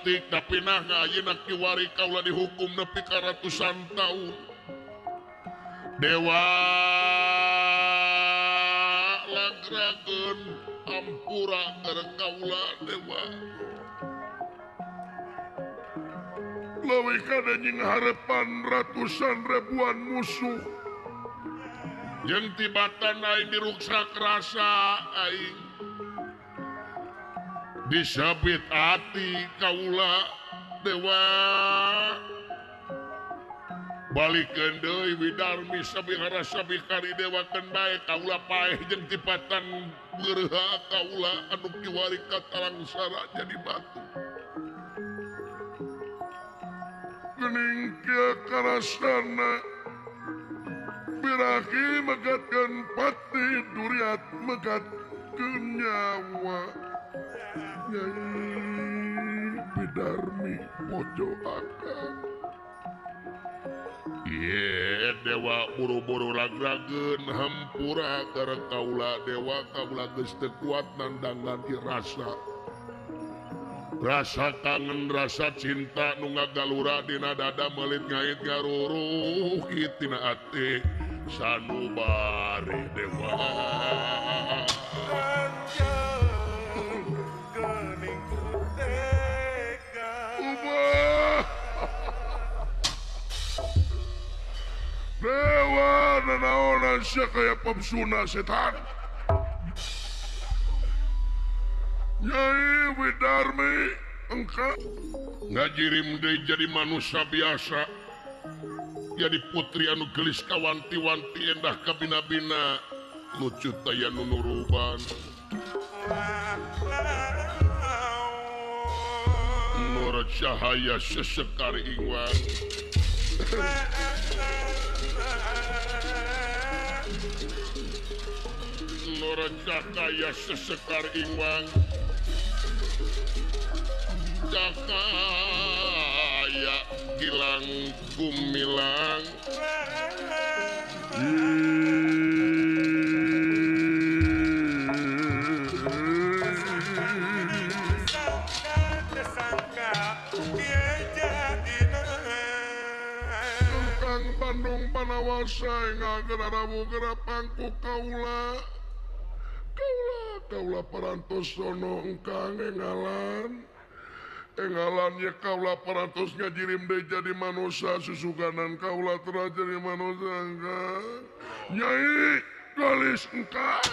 Tapi nah ayeuna kiwari kaula dihukum nepi ka ratusan taun. Dewa lagrakeun ampura keur kaula dewa. Leuwih kada nying harepan ratusan ribuan musuh. Jeung tibatan aing diruksak rasa aing. Disabit hati kaula dewa. Balikeun deui Widarmi sabihara sabikari dewa keun bae kaula paeh jeung tibatan geureuha kaula anu kiwari ka talangsara jadi batu. Geuning kieu karasana birahi megatkeun pati duriat megatkeun nyawa. Nyai Widarmi bojo akang. Ye dewa buru-buru lagrageun hampura keur kaula dewa kaula geus teu kuat nandangan rasa. Rasa kangen rasa cinta nu ngagalura dina dada meulit ngait ngaruruh tina ati sanubari dewa. Dewa nanaonan sia kaya pemsuna setan. Nyai Widarmi engkau ngajirim deui jadi manusia biasa, jadi putri anu gelis kawanti-wanti endah kabina-bina lucu taya nu nuruban. Nur cahaya sesekar ingwang. Nur cahaya sesekar ingwang. Cahaya gilang gumilang. Bandung Banawasa ngageura geura pangku kaula. Kaula kaula parantos sono engkang engalan. Engalan ye kaula parantos ngajirim deui jadi manusia susuganan kaula tera jadi manusia engkang. Nyai galis engkang.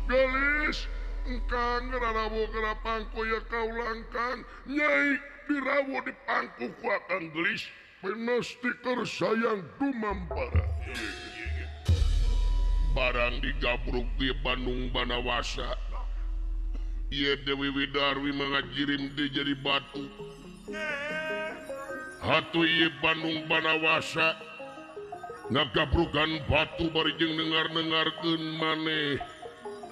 Gelis engkang ngarawu kana pangku ya kaula engkang. Nyai dirawu di pangku ku akang gelis. Pinasti keur sayang dumampara. Barang digabruk di Bandung Banawasa. Ieu Dewi Widarwi mangajirim deui jadi batu. Hatu ieu Bandung Banawasa ngagabrukan batu bari jeung nengar-nengarkeun maneh.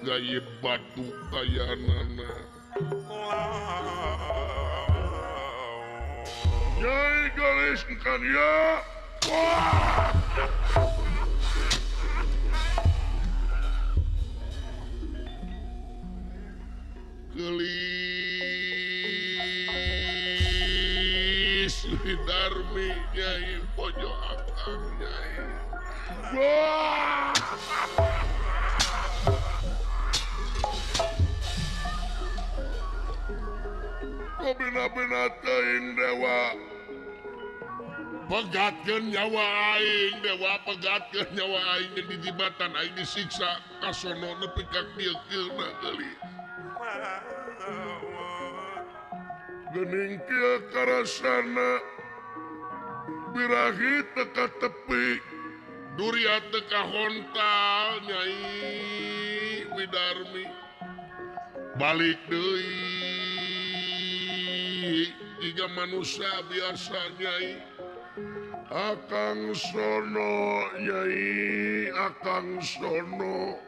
Gaya batu kayanana. Nyai gelis engkang ya. Wah. Gelis Widarmi nyai bojo akang nyai. Wah. Bina-bina teuing dewa. Pegatkeun nyawa aing dewa, pegatkeun nyawa aing di jibatan aing disiksa kasono nepi ka kieu-kieuna geulis. Geuning kieu karasana birahi teu ka tepi, duriat teu ka hontal Nyai Widarmi. Balik deui jiga manusia biasa Nyai. Akang sono Nyai, akang sono.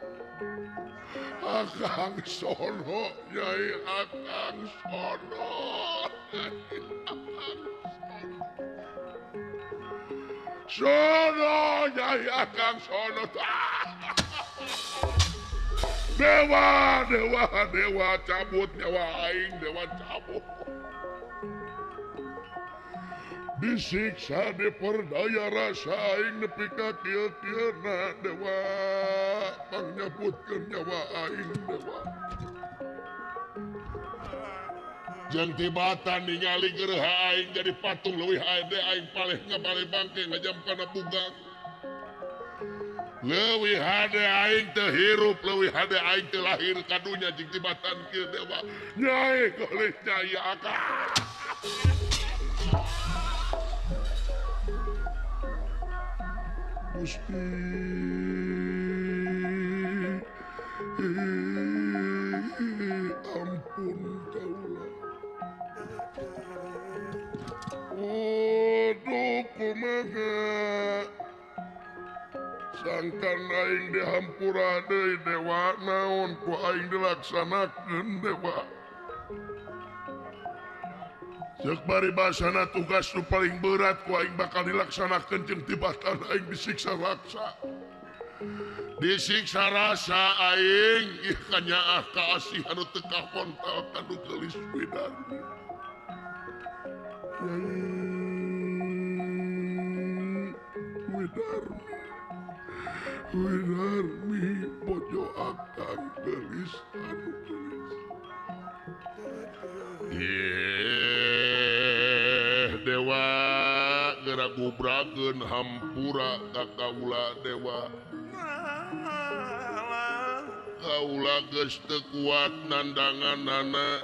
Akang Sono Nyai Akang Sono Sono Nyai Akang Sono. Dewa dewa dewa cabut nyawa aing dewa cabut. Disiksa diperdaya rasa aing nepi ka kieu-kieuna dewa pangnyabutkeun nyawa aing dewa. Jeung tibatan ningali gerha aing jadi patung leuwih hade aing paleh ngabale bangke ngajam kana bugang. Leuwih hade aing teu hirup leuwih hade aing teu lahir ka dunya jeung tibatan kieu dewa. Nyai geulis nyai akang. Gusti ampun kaula. Waduh kumaha sangkan aing dihampura deui dewa naon ku aing dilaksanakeun dewa. Ceuk paribasana tugas nu paling berat ku aing bakal dilaksanakeun jeung tibatan aing disiksa raksa. Disiksa rasa aing ieu kanyaah ka asih anu teu kakontal ka nu geulis Widarmi. Nyai Widarmi Widarmi bojo akang geulis anu geulis. Dewa geura gubrakeun hampura ka kaula dewa. Kaula geus teu kuat nandanganana.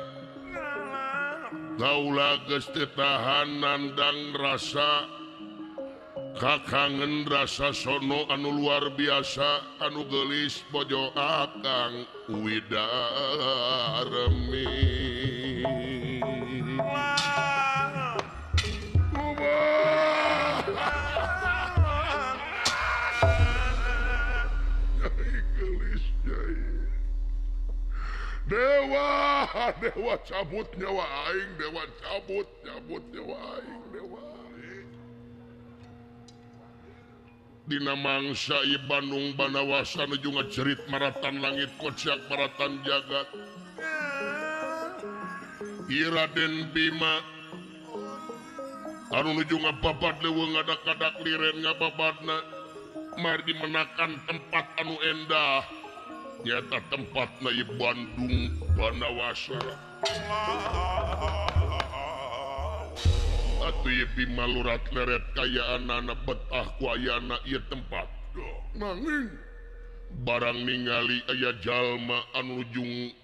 Kaula geus teu tahan nandang rasa. Kakangen rasa sono anu luar biasa anu geulis bojo akang Widarmi. Dewa, dewa cabut nyawa aing, dewa cabut, cabut nyawa aing, dewa. Dina mangsa ieu Bandung Banawasa nuju ngacerit maratan langit kocak maratan jagat. Ieu Raden Bima anu nuju ngababat leuweung ngadak-kadak liren ngababadna margi menakan tempat anu endah. Nyata tempatna ieu Bandung Banawasa. Atuh ieu Bima lurat leret kayaanana betah ku ayana ieu tempat. Nanging barang ningali aya jalma anu nujung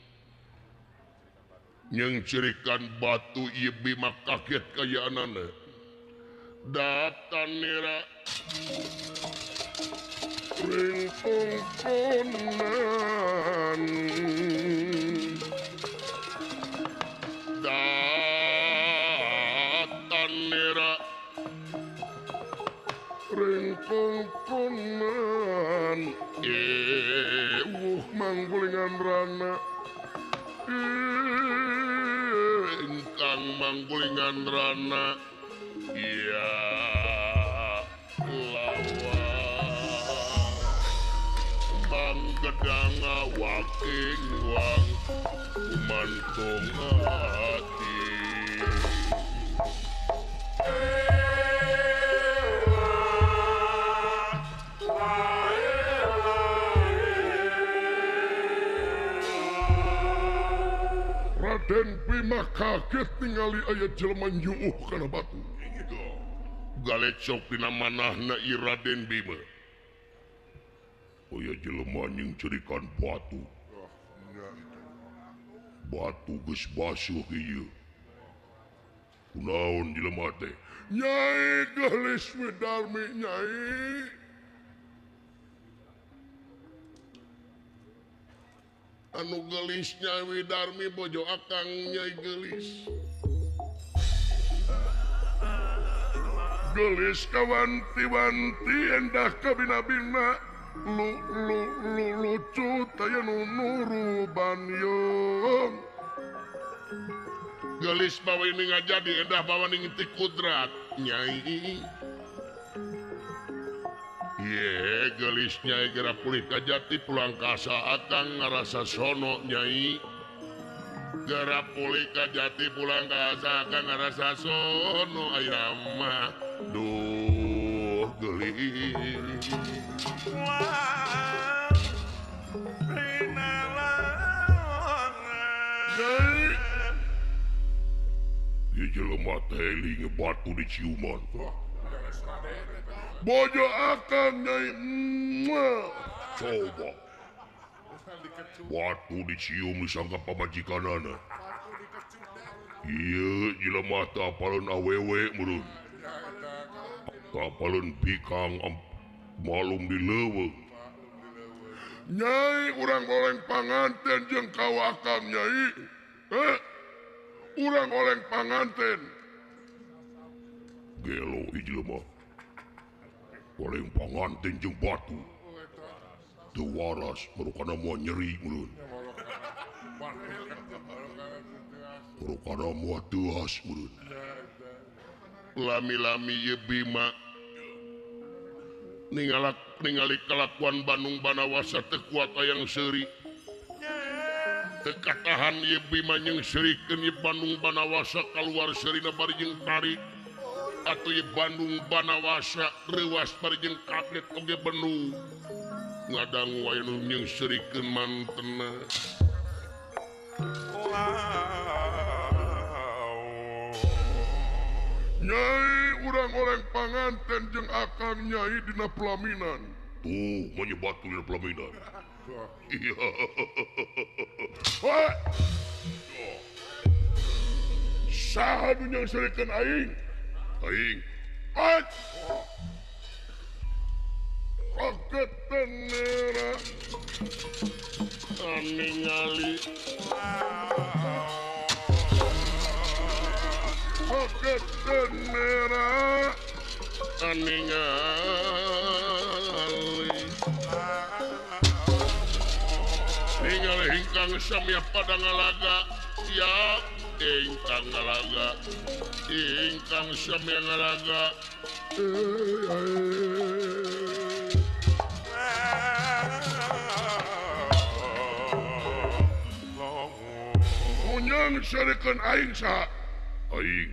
nyengcirikan batu ieu Bima kaget kayaanana. Datan nira ringkongkonan datan nira ringkongkonan ewuh manggulingan rana ingkang manggulingan rana ya lawa manggedang awaking wang kumantung ati. Raden Bima kaget ningali aya jelema nyuuh kana batu. Galecok dina manahna ieu Raden Bima. Aya jelema nyingcirikan batu. Batu geus basuh ieu. Kunaon jelema teh? Nyai geulis Widarmi nyai. Anu geulis Nyai Widarmi bojo akang Nyai geulis. Geulis kawanti-wanti endah kabina-bina. Lu lu lu lucut aya nu nuruban yeung. Gelis bawa ini ngajadi endah bawa ning ti kudrat Nyai. Ye gelis Nyai geura pulih ka jati pulang ka asa akang ngarasa sono Nyai. Geura pulih ka jati pulang ka asa akang ngarasa sono aya mah duh geulis. Ieu jelema teh eling batu di ciuman. Bojo akang Nyai. Coba batu dicium disangka pamajikanana. Ieu jelema teh apaleun awewe meureun. Apaleun bikang malum di leuweung. Nyai urang oleng panganten jeung ka akang Nyai. Urang oleng panganten. Gelo ieu jelema. Oleng panganten jeung batu. Teu waras marukana moal nyeri meureun. Marukana moal teuas meureun. Lami-lami ieu Bima ningali kalakuan Bandung Banawasa teu kuat hayang seuri. Teu katahan ieu Bima jeung seurikeun ieu Bandung Banawasa kaluar seurina bari jeung tarik. Atuh ieu Bandung Banawasa reuwas bari jeung kaget oge benu. Ngadangu aya nu jeung seurikeun mantena. Nyai urang oleng panganten jeung akang Nyai dina pelaminan. Tuh manya batu dina pelaminan. Iya. Saha nu nyangseurikeun aing? Aing. At. Kaget tenera. Ningali. Kaget tenera. Ningali. Ningali ingkang samya pada ngalaga. Siap ingkang ngalaga. Ingkang samya ngalaga. Munyang sarikeun aing saha? Aing.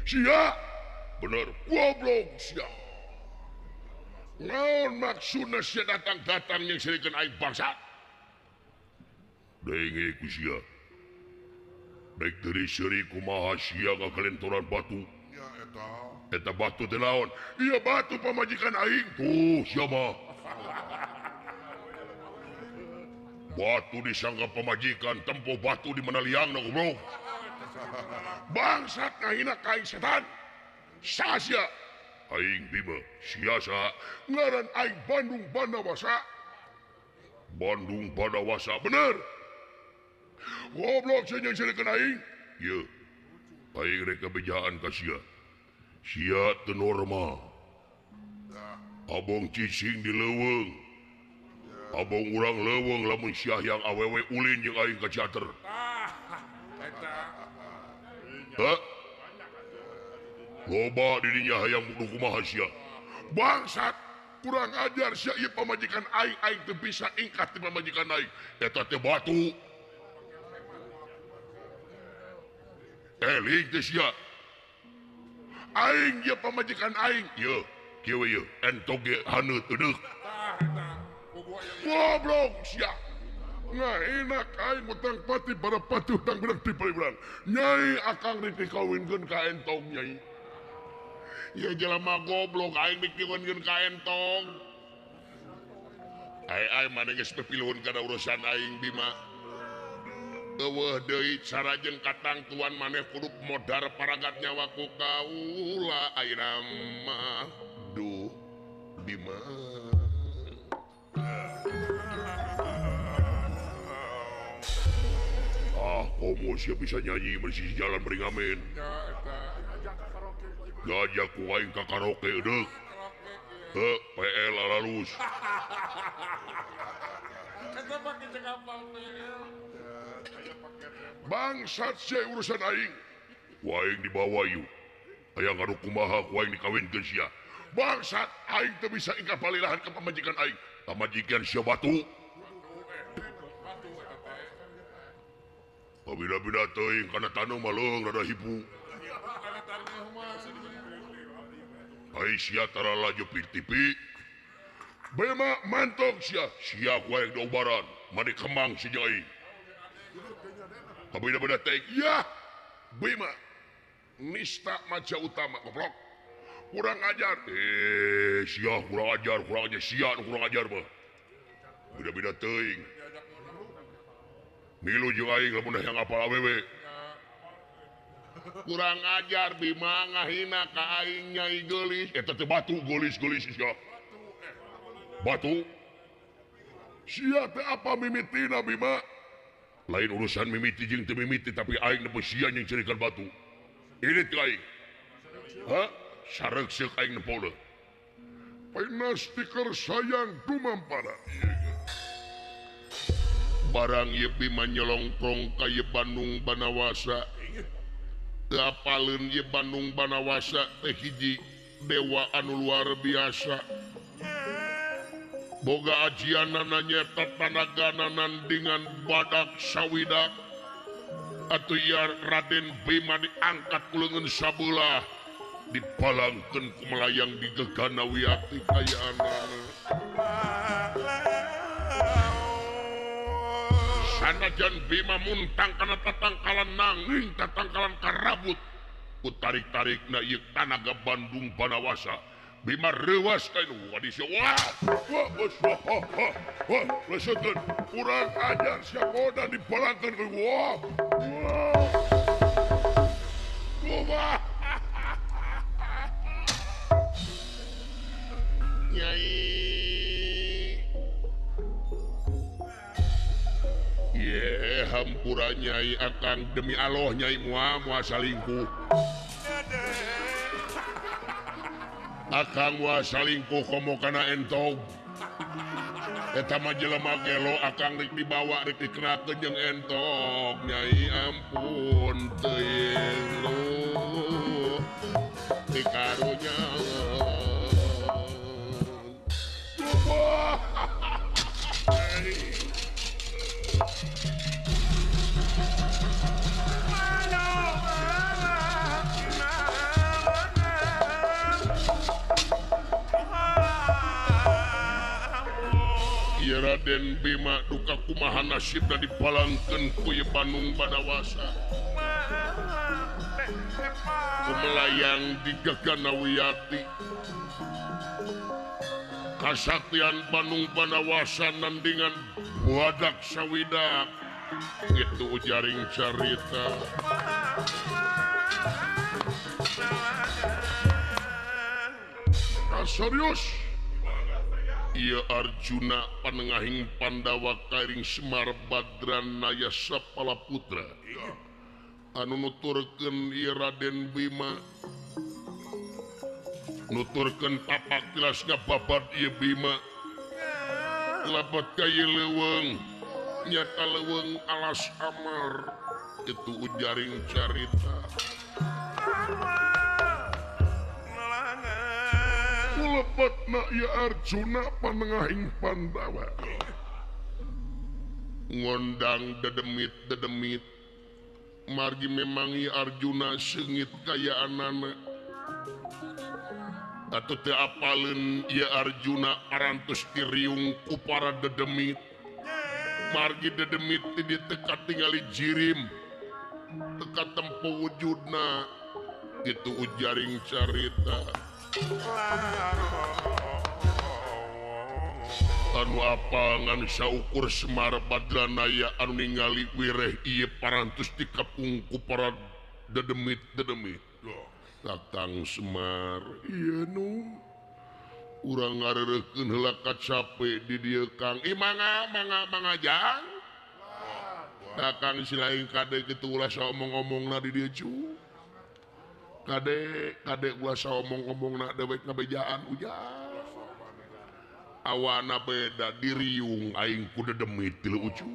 Sia? Bener, goblok sia. Naon maksudna sia datang-datang yang sarikeun aing bangsat? Denge ku sia. Baik dari seuri kumaha sia ngakalentoran batu. Ya eta. Eta batu teh naon? Iya batu pamajikan aing. Tuh sia mah. Batu disangka pamajikan, tempo batu di mana liangna goblok. Bangsat ngahina ka aing setan. Saha sia? Aing Bima, sia saha? Ngaran aing Bandung Banawasa. Bandung Banawasa bener. Goblok sia nyangseurikeun aing. Ieu. Aing rek kabejaan ka sia. Sia teu normal. Abong cicing di leuweung. Abong urang leuweung lamun sia hayang awewe ulin jeung aing ka teater. Hah? Loba dirinya hayang kudu kumaha sia. Bangsat, kurang ajar sia ieu pamajikan aing, aing teu bisa ingkat ti pamajikan aing. Eta teh batu. Eling teh sia. Aing ieu pamajikan aing. Ieu, kieu ieu, entog ge haneut eudeuk. Goblok sia. Ngahina aing utang pati bara pati utang beurang ti urang. Nyai akang rek dikawinkeun ka entong nyai. Ieu jelema goblok aing dikawinkeun ka entong. Ai ai maneh geus pipiluhun kana urusan aing Bima. Eueuh deui sarajeng katangtuan maneh kudu modar paragat nyawa ku kaula ayeuna mah. Duh Bima. Ah, komo sia bisa nyanyi bersih jalan beringamen. Gajah ku aing ka karaoke deuk. Heuh PL alalus. Bangsat sia urusan aing. Ku aing dibawa ieu. Aya ngadu kumaha ku aing dikawinkeun sia. Bangsat aing teu bisa ingkar palilahan ka pamajikan aing. Pamajikan sia batu. Pabila-bila teuing kana taneuh mah leung rada hipu. Ai sia tara laju TV. Bema mantok sia, sia ku aing diobaran, mani kemang si aing. Pabila-bila teuing, yah. Bima nista maja utama goblok. Kurang ajar. Sia kurang ajar, kurang ajar sia kurang ajar mah. Beda-beda teuing. Milu jeung aing lamun hayang apal awewe. Kurang ajar Bima ngahina ka aing nyai geulis. Eta teh batu geulis-geulis sia. Batu. Sia teh apa mimitina Bima? Lain urusan mimiti jeung teu mimiti tapi aing nepi sia jeung cerikan batu. Ini teh aing. Ha? Sareuk seuk aing nepo. Panas stiker sayang dumampara. Barang ieu Bima nyelongkrong ka ieu Bandung Banawasa. Teu apaleun ieu Bandung Banawasa teh hiji dewa anu luar biasa. Boga ajianana nyaeta tanagana nandingan badak sawidak. Atuh ieu Raden Bima diangkat ku leungeun sabelah dipalangkeun ku melayang di gegana wiyati kayaanana. Sanajan Bima muntang kana tatangkalan nanging tatangkalan karabut ku tarik-tarikna ieu tanaga Bandung Banawasa. Bima reuwas ka nu wadis wah wah wah wah wah leseutkeun kurang ajar sia boda dipalangkeun ku wah wah kumaha nyai. Ye hampura nyai akang demi Allah nyai moal moal salingkuh. Akang moal salingkuh komo kana entog. Eta mah jelema gelo akang rek dibawa rek dikenakeun jeung entog. Nyai ampun teuing lu dikarunya. Raden Bima duka kumaha nasibna dipalangkeun ku ieu Bandung Banawasa. Kumelayang di gegana wiyati. Kasaktian Bandung Banawasa nandingan badak sawidak. Itu ujaring carita. Kasarius. Ieu Arjuna panengahing Pandawa kairing Semar Badranaya Sapala Putra anu nuturkeun ieu Raden Bima nuturkeun tapak tilas ngababad ieu Bima lebet ka ieu leuweung nyata leuweung alas amar. Itu ujaring carita. Lepatna ieu Arjuna panengahing Pandawa ngondang dedemit-dedemit margi memang ieu Arjuna seungit kayaanana atuh teu apaleun ieu Arjuna arantos diriung ku para dedemit margi dedemit di dieu teu katingali jirim teu katempo wujudna. Itu ujaring carita. Anu apa ngan saukur Semar Badranaya anu ningali wireh ieu parantos dikapung ku para dedemit-dedemit. Kakang Semar ieu nu urang ngareureukkeun heula kacape di dieu Kang. Ih mangga mangga mangga jang. Kakang silaing kade kitu ulah saomong-omongna di dieu cu. Kade kade ulah saomong-omongna dewek ngabejaan ujang. Awana beda diriung aing ku dedemit ti lucu.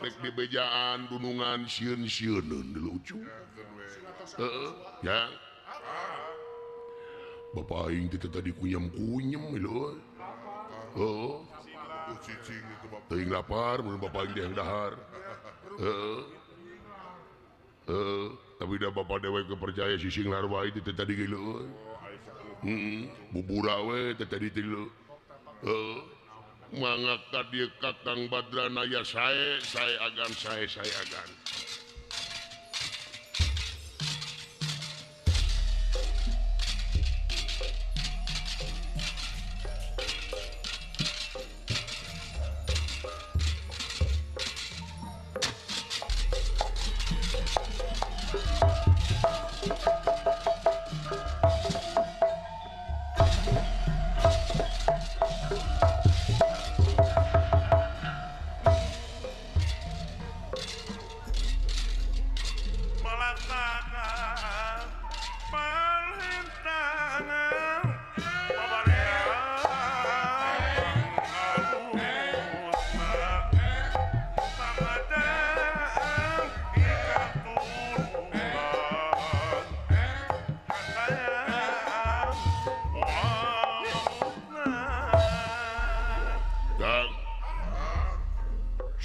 Rek dibejaan dunungan sieun-sieuneun di lucu. Heeh, ya. Bapak aing teh tadi kunyam-kunyem lho. Heeh. Teuing lapar mun bapak aing teh dahar. Heeh. Heeh, tapi da bapak dewek kepercaya si singlar wae teh tadi ge lho. Heeh, bubura we teh tadi teh lho. Heeh. Mangga ka dieu Kakang Badranaya sae, sae agan sae sae agan.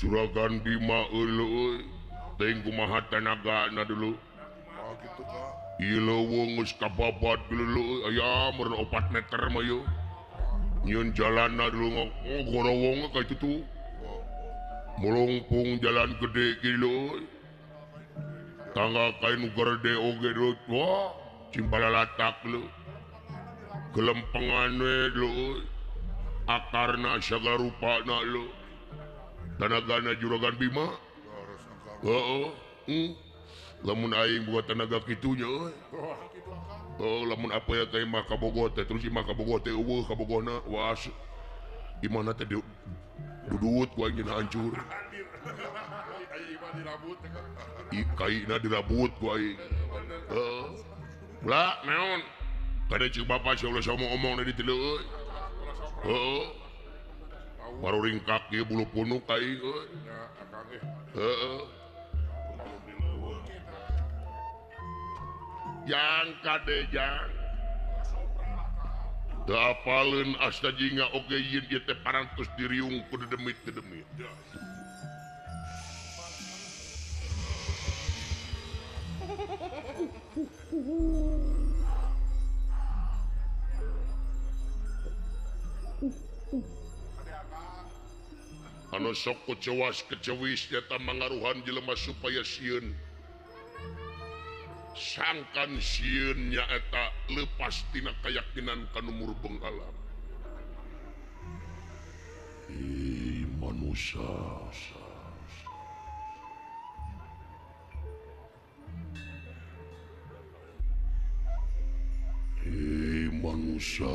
Juragan Bima euy teuing kumaha tenagana dulu. Ieu leuweung geus kababat dulu aya meureun 4 meter mah ieu. Nyieun jalanna dulu ngorowong ka kitu tuh. Molongpung jalan gede kieu. Tangga kain gede oge dulu. Wah, cimbalalatak lu. Gelempengan we dulu. Akarna sagala rupana lu. Tenagana Juragan Bima. Heeh. Lamun aing buat tenaga kitunya euy. Oh, lamun apa ya teh mah ka Bogor teh terus imah ka Bogor teh eueuh ka Bogorna was. Imahna teh dudut ku aing dina hancur. Kaina dirabut ku aing. Heeh. Lah naon? Kade ceuk bapa sia ulah omong di dieu euy. Heeh. Baru ringkak ieu bulu punuk aing euy. Heeh. Jang kade jang. Teu apaleun asta jingga oge yeun ieu teh parantos diriung ku dedemit-dedemit. Anu sok kucewas kecewis nyata mangaruhan jelema supaya sieun. Sangkan sieun nyaeta lepas tina kayakinan kanu murbeng alam. Hei manusia. Hei manusia.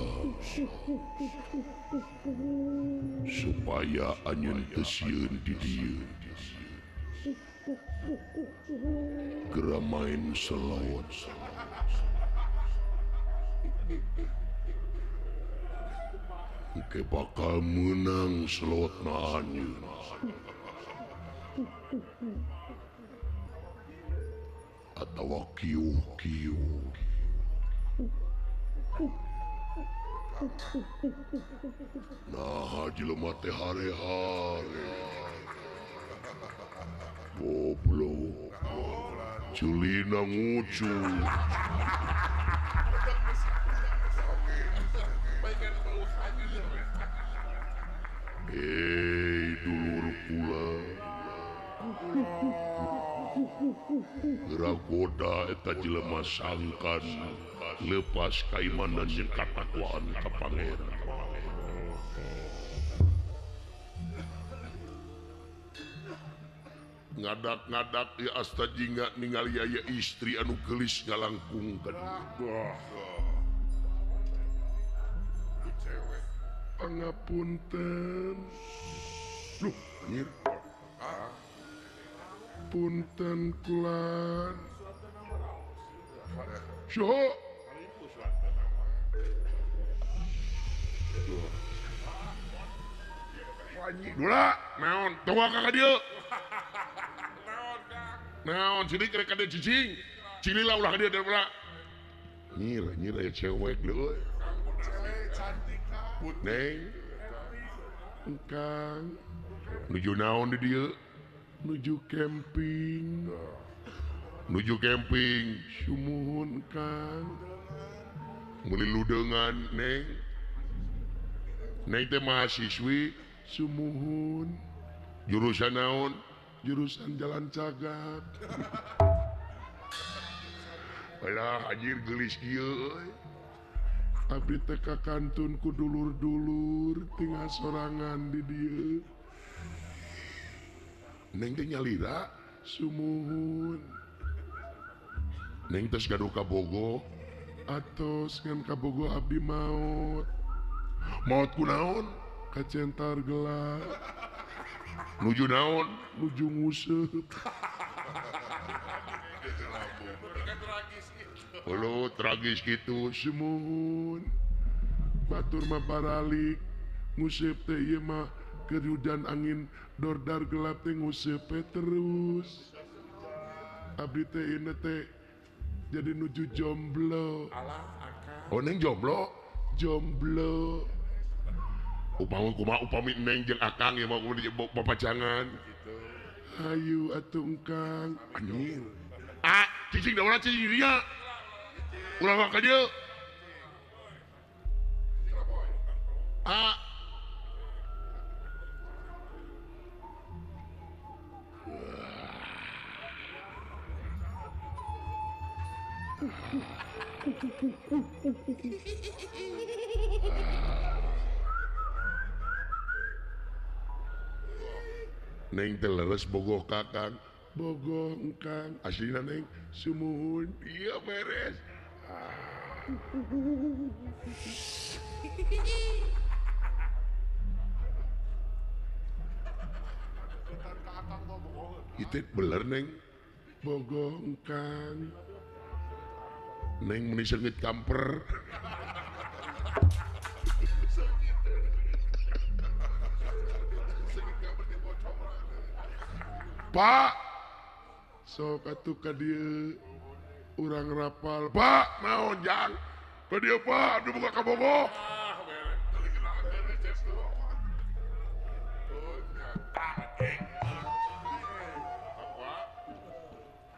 Supaya anjeun teu sieun di dieu. Geura main selawat. Engke bakal meunang selawatna anjeun. Atawa kiuh-kiuh. Nah, jelema teh hare-hare. Goblok. Culina ngucu. Hei, dulur kula. Geura goda eta jelema sangkan lepas kaimanan jeung katakwaan ka Pangeran. Ngadak-ngadak ieu asta jingga ningali aya istri anu geulis ngalangkung ka dieu. Pangapunten. Luh, anjir. Punten kulan. Syok. Dula, naon? Tunggu ka dieu. Naon sidik rek ka dieu cicing. Cilila ulah ka dieu dula. Nyir, nyir aya cewek leuy. Cewek cantik Kang. Neng. Kang. Nuju naon di dieu? Nuju camping. Nuju camping. Sumuhun Kang. Meuli ludeungan Neng. Neng teh mahasiswi sumuhun. Jurusan naon? Jurusan Jalan Cagak. Alah anjir geulis kieu euy. Abdi teh ka kantun ku dulur-dulur tinggal sorangan di dieu. Neng teh nyalira sumuhun. Neng tos gaduh kabogoh atos ngan kabogoh abdi maot. Maot ku naon? Kacentar gelap. Nuju naon? Nuju nguseup. Halo, tragis gitu sumuhun. Batur mah baralik nguseup teh ieu mah keur hujan angin dordar gelap teh nguseup terus. Abdi teh ieu teh jadi nuju jomblo. Oh neng jomblo? Jomblo. Upami kumaha upami neng jeung akang ieu mah bapacangan. Hayu atuh engkang. Anjir. Ah, cicing da urang cicing dinya. Ulah ka dieu. Ah. Neng teh leres bogoh kakang. Bogoh engkang. Aslina neng sumuhun. Iya beres. Itu beler neng. Bogoh engkang. Neng meni seungit kamper. Pak, sok atuh ka dieu urang rapal. Pak, naon jang? Ka dieu Pak, anu boga kabogoh.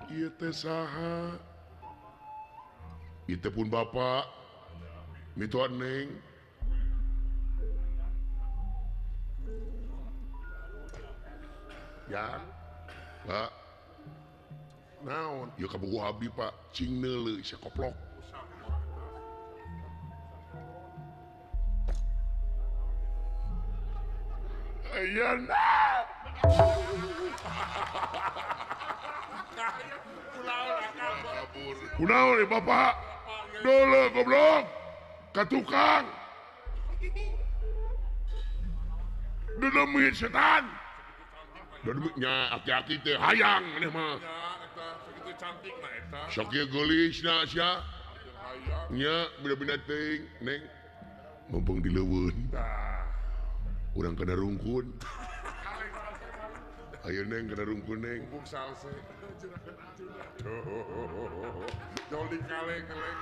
Ieu teh saha? Ieu teh pun bapak. Mitoan neng. Jang. Pak, naon? Ya kabogoh abdi Pak, cing neuleuh sia koplok. Ayeuna. Kunaon ieu Bapak? Deuleu goblok. Ka tukang. Dedeumit setan. Nya aki-aki teh hayang maneh mah. Sakitu cantik mah eta. Sok ieu geulisna sia. Nya beda-beda teuing neng. Mumpung di leuweun. Urang kana rungkun. Ayo neng kana rungkun neng. Mumpung salse. Jol dikaleng-kaleng.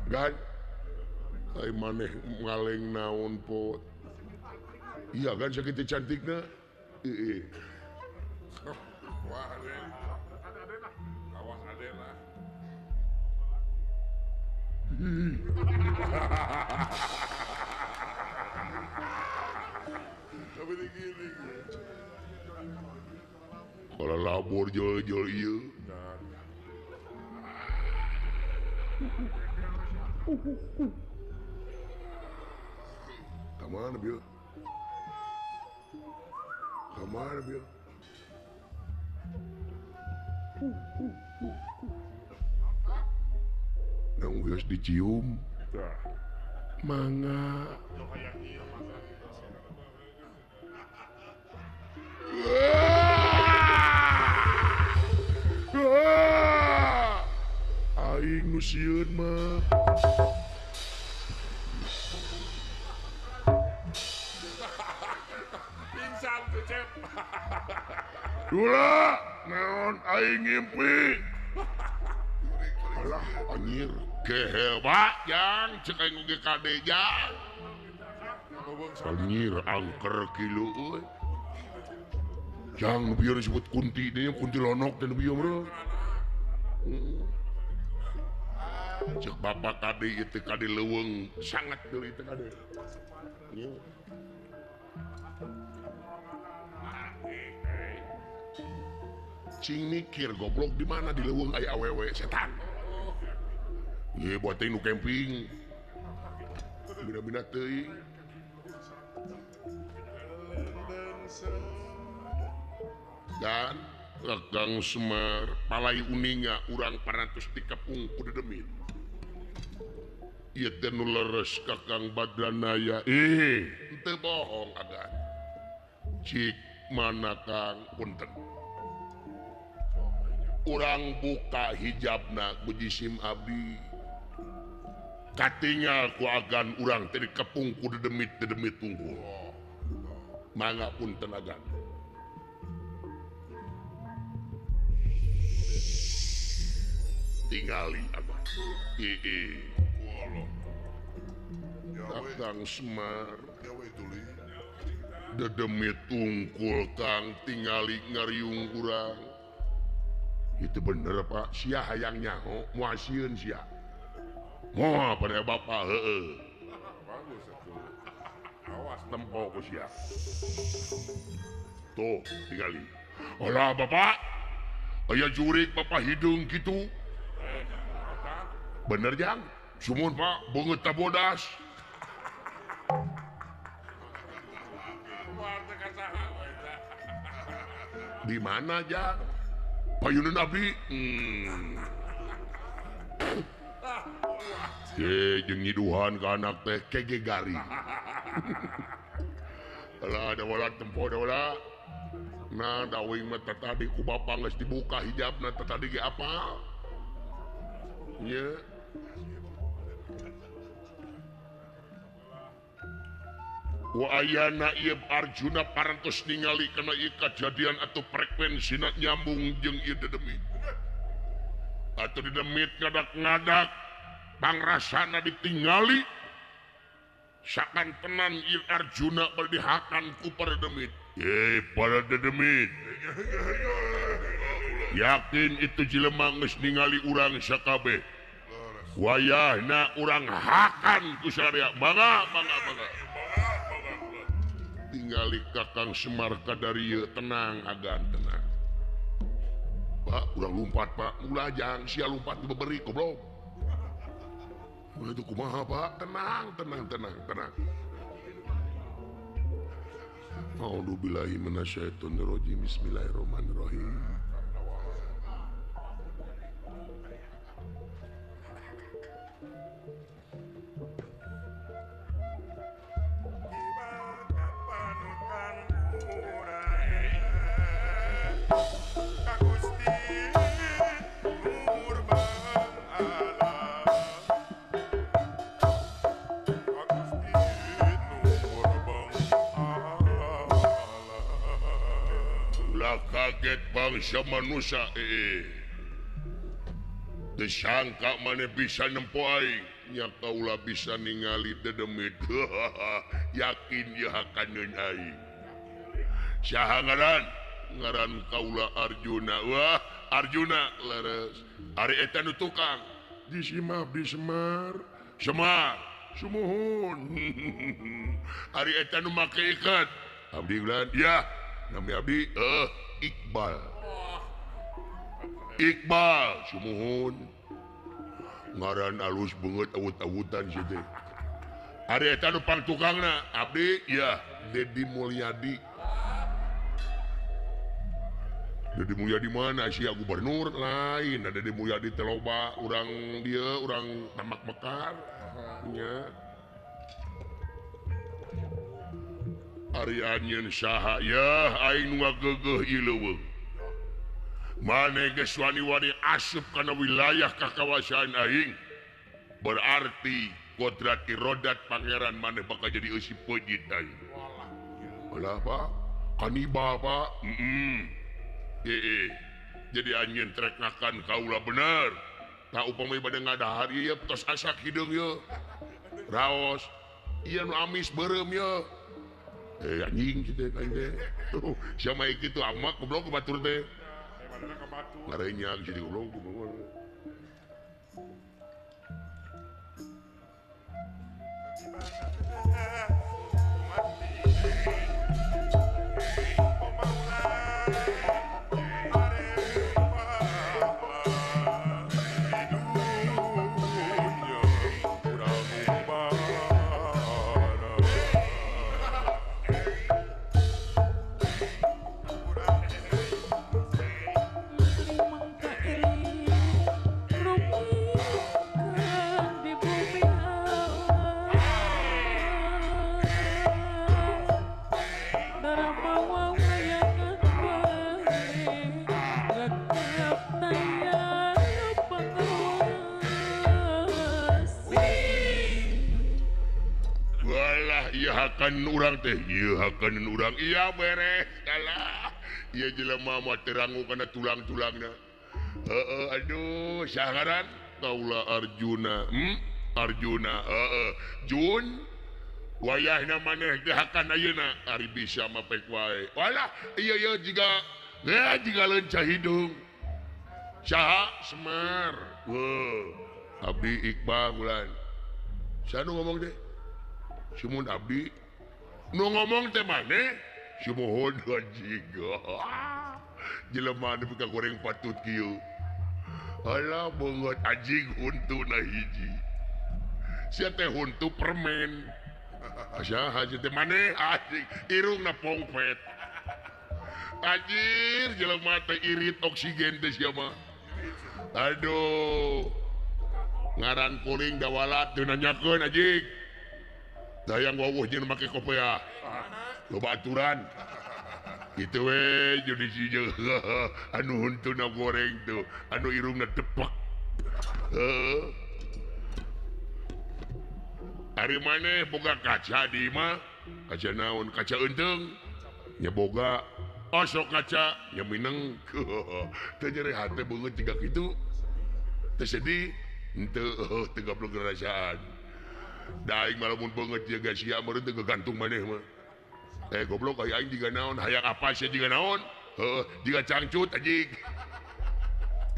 Gan. Ai maneh ngaleng naon pot. Iya kan sakitu cantikna. Heeh. Wah, Aden. Awas Aden lah. Tapi gini. Kalau labor jol-jol ieu. Kamana Bil? Kamana Bil? Nang geus dicium. Mangga. Aing nu sieun mah. Dula naon aing ngimpi. Alah anjir kehe Pak jang cek aing oge kade jang. Anjir angker kilu euy. Jang nu bieu disebut kunti deui kunti lonok teh nu bieu meureun. Cek bapak kade ieu teh kade leuweung sangat deui teh kade. Cing mikir goblok di mana di leuweung aya awewe setan. Ye buat teh nu camping. Bina-bina teuing. Dan Kakang Semar palai uninga urang parantos dikepung ku dedemit. Ieu teh nu leres Kakang Badranaya. Henteu bohong agan. Cik mana Kang punten. Urang buka hijabna ku jisim abdi. Katingal ku agan urang teh dikepung ku dedemit-dedemit tungkul. Mangga punten agan. Tingali abah. Kakang Semar dedemit tungkul Kang tingali ngariung urang. Itu bener Pak, sia hayang nyaho moal sieun sia. Moal pada bapak heueuh. Bagus atuh. Awas tempo ku sia. Tuh tingali. Alah bapak, aya jurik bapak hidung kitu. Bener jang? Sumun Pak, beungeut tabodas. Di mana jang? Payunan abdi. Ye jeung nyiduhan ka anak teh kege garing. Alah da wala tempo da wala. Nah dawing mah tadi ku bapa geus dibuka hijabna teh tadi ge apal. Ye. Wa ayana ieu Arjuna parantos ningali kana ieu kajadian atau frekuensina nyambung jeung ieu dedemit. Atau dedemit ngadak-ngadak pangrasana ditingali sakan tenan ieu Arjuna bari dihakan ku para dedemit. Ye para dedemit. Yakin itu jelema geus ningali urang sakabeh. Wayahna urang hakan ku sararea. Mangga mangga mangga. Tingali Kakang Semar kadarieu tenang agan tenang. Pak, urang lumpat Pak, ulah jang sia lumpat dibeberi goblok. Ulah itu kumaha Pak? Tenang tenang tenang tenang. A'udzubillahi minasyaitonirrajim. Bismillahirrahmanirrahim. Kaget bangsa manusia disangka mana bisa nempo aing nya kaula bisa ningali dedemit. Yakin ya hakaneun aing. Saha ngaran? Ngaran kaula Arjuna. Wah, Arjuna leres. Ari eta nu tukang jisim abdi Semar. Semar, sumuhun. Ari eta nu make ikat. Abdi ulan, ya. Nami abdi Iqbal. Iqbal sumuhun. Ngaran alus beungeut awut-awutan si teh. Ari eta nu pangtukangna abdi ya Dedi Mulyadi. Dedi Mulyadi mana sia gubernur lain. Ada Dedi Mulyadi teh loba urang dieu urang Tamak Mekar nya. Ari anjeun saha ya aing nu ngageugeuh ieu leuweung. Mane geus wani-wani asup kana wilayah kakawasaan aing. Berarti kodrat irodat pangeran maneh bakal jadi eusi peujit aing. Alah Pak, kanibal Pak. Heeh. Jadi anjeun trek ngakan kaula bener. Tah upami bade ngadahar ieu tos asak hideung ieu. Raos. Ieu nu amis beureum ieu. Eh anjing kitu aing teh. Sia mah kitu amak goblok batur teh. Ngarenyak jadi goblok. Hakan urang teh ieu hakan urang iya beres kalah ieu jelema mah terangu kana tulang-tulangna heeh aduh saharan kaula Arjuna Arjuna heeh Jun wayahna maneh teh hakan ayeuna ari bisa mah pek wae walah ieu ieu jiga jiga leunca hidung saha Semar heuh abdi Iqbal bulan saha nu ngomong teh Simun abdi nu ngomong teh maneh simohon anjing jelema nu buka goreng patut kieu alah beungeut anjing huntuna hiji sia teh huntu permen saha teh maneh anjing irungna pongpet anjir jelema teh irit oksigen teh sia mah aduh ngaran kuring dawalat teu nanyakeun anjing dayang wawuh jeung make kopea loba aturan kitu we jadi si anu huntuna goreng tuh anu irungna tepak heuh ari maneh boga kaca di imah kaca naon kaca eunteung nya boga osok kaca nya mineng teu nyeri hate beungeut jiga kitu teu sedih henteu teu goblok ngarasaan daing malamun beungeut jaga sia meureun teu gagantung maneh mah eh goblok aya aing jiga naon hayang apa sia jiga naon heuh jiga cangcut anjing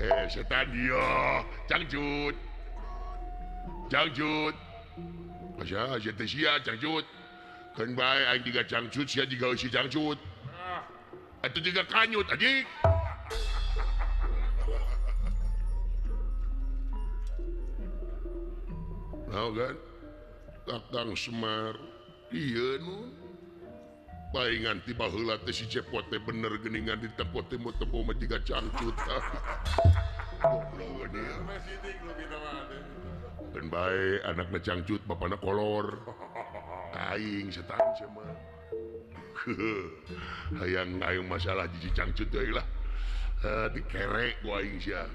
eh setan ieu cangcut cangcut asa sia teh sia cangcut keun bae aing jiga cangcut sia jiga eusi cangcut atuh jiga kanyut anjing naon kan Kakang Semar ieu nu paingan ti baheula teh si Cepot teh bener geuningan di tempo teh tempo mah jiga cangcut goblok dia keun bae anakna cangcut bapana kolor aing setan sia mah hayang aing masalah jiji cangcut deui lah dikerek ku aing sia.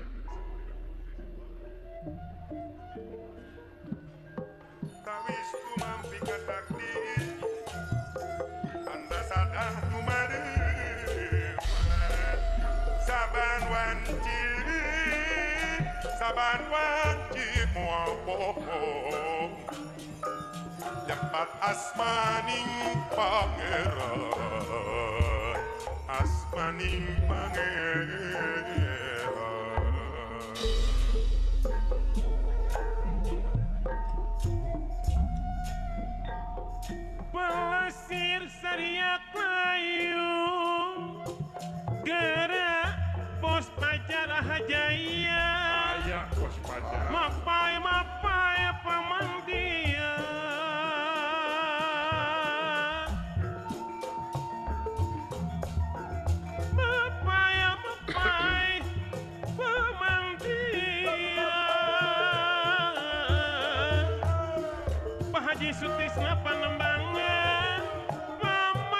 Saban wanci moal bohong nyebat asmaning pangeran asmaning pangeran Pasir sariak layu gerak pos Pajar Jaya mapai mapai pamandia mapai mapai pamandia Pak Haji Sutisna Panembangan Pamandia.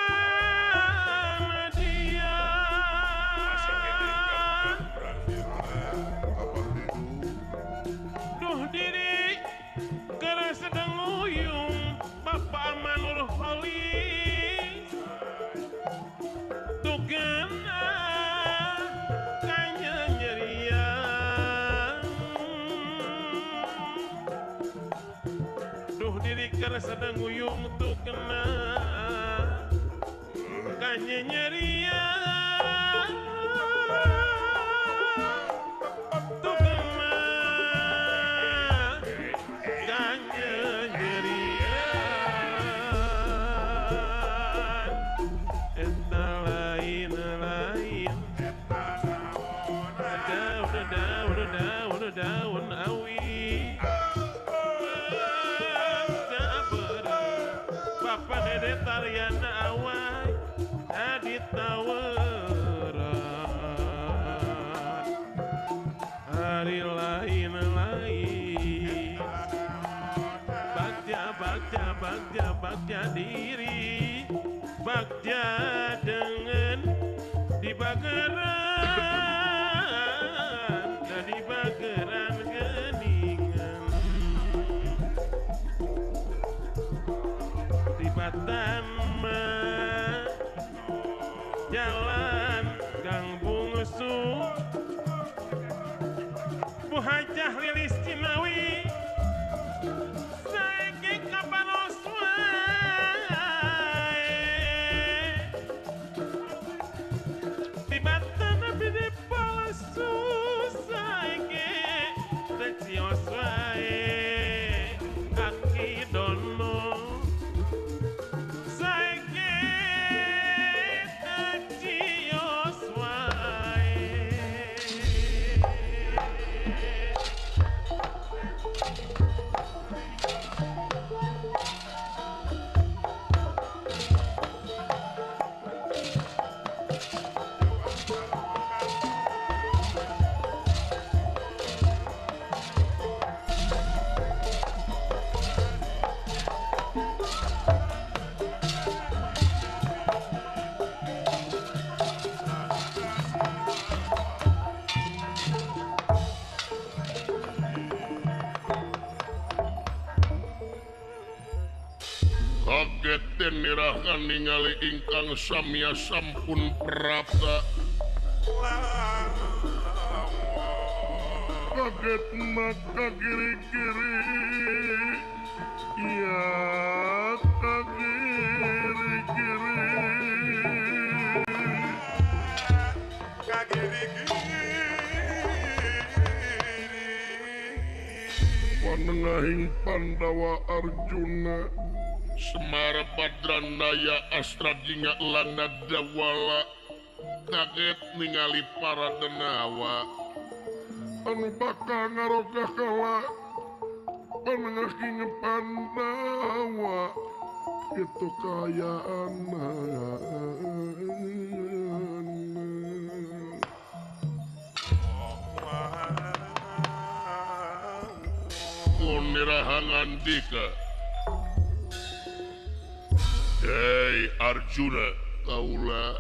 karena sedang nguyung tuh kena kanyenyerian tuh kena kanyenyerian eta lain-lain daun daun awi Bapak Dede Tariana awai Adit tawaran hari lain-lain bagja bagja bagja bagja diri bagja dengan di bageran dan di bageran geningan di Batama jalan Gang Bungsu Bu Hajah Lilis Cinawi saiki kapanos wae di Batama bede palsu saiki tecios wae aki dono saiki tecios wae. Kaget nirahan ningali ingkang samya sampun prapta. Kaget maka kiri-kiri, ya kiri-kiri. Panengahing Pandawa Arjuna Semar Badranaya Astra Jingga Lana Dawala kaget ningali para denawa anu bakal ngarokah kala panengahing Pandawa itu kaayaan. Nirahan Andika. Hei Arjuna, kaula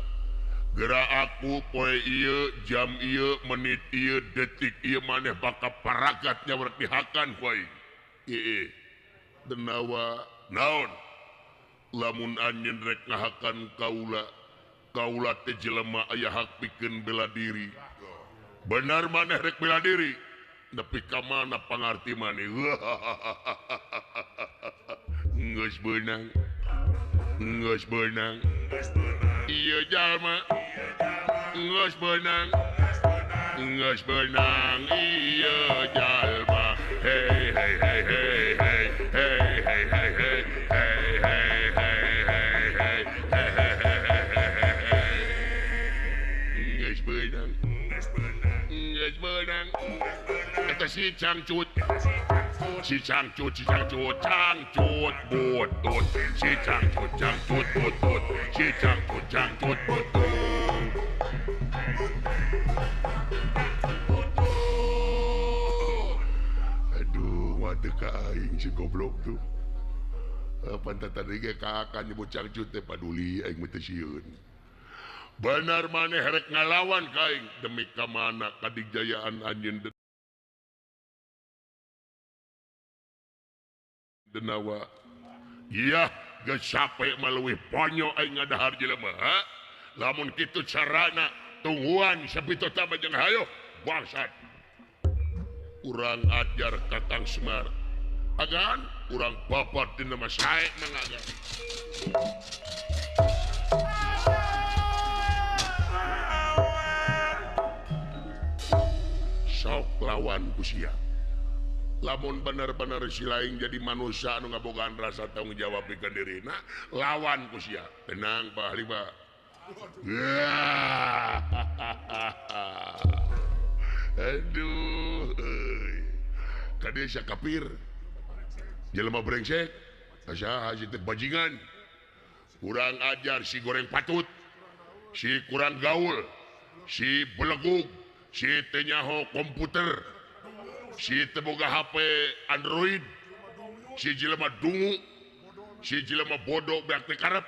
gerak aku poe ieu, jam ieu, menit ieu, detik ieu maneh bakal paragatnya berpihakan ku aing. Ieu denawa naon? Lamun anjeun rek ngahakan kaula, kaula teh jelema aya hak pikeun bela diri. Benar maneh rek bela diri? Nepi ka mana pangarti maneh? Geus beunang. Geus beunang. Ieu jalma. Geus beunang. Geus beunang ieu jalma. Hey hey hey hey hey hey hey hey hey hey hey hey hey hey hey hey. Geus beunang. Geus beunang. Eta si cangcut. Si cangcut, si cangcut, cangcut butut. Si cangcut, cangcut butut. Si cangcut, cangcut butut. Aduh, waduh ka aing si goblok tuh. Pantat tadi ge ka nyebut cangcut teh paduli aing mah teu sieun. Benar maneh rek ngalawan ka aing demi ka mana kadijayaan anjeun Denawa. Iya, geus sape mah leuwih ponyo aing ngadahar jelema, ha? Lamun kitu carana tungguan sapito tama jeung hayo bangsat. Urang ajar Kakang Semar. Agan Urang babat dina mah sae mangaga. Sok lawan ku sia. Lamun bener-bener si lain jadi manusia anu ngabogaan rasa tanggung jawab pikeun dirina, lawan ku sia. Tenang Pak Ahli Pak. Aduh euy. Ka dieu sia kafir. Jelema brengsek, saha si teh bajingan. Kurang ajar si goreng patut. Si kurang gaul. Si belegug, si teu nyaho komputer. Si teu boga HP Android, si jelema dungu, si jelema bodoh beak teh karep.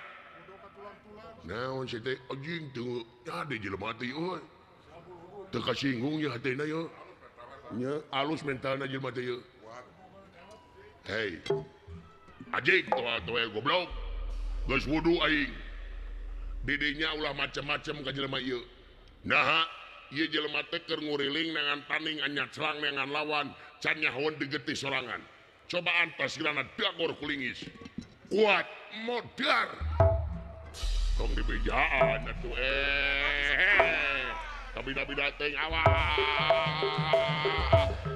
Naon si teh anjing teu nya jelema teh euy. Teu kasinggung nya hatena yeuh. Nya alus mentalna jelema teh yeuh. Hei. Anjing toa-toa goblok. Geus wudu aing. Didinya ulah macem-macem ka jelema ieu. Naha ieu jelema teh keur nguriling neangan taning anyaclang neangan lawan can nyahoeun digetih sorangan. Coba antos geurana dagor kulingis. Kuat modar. Tong dibejaan atuh Kabida-bida teuing awak.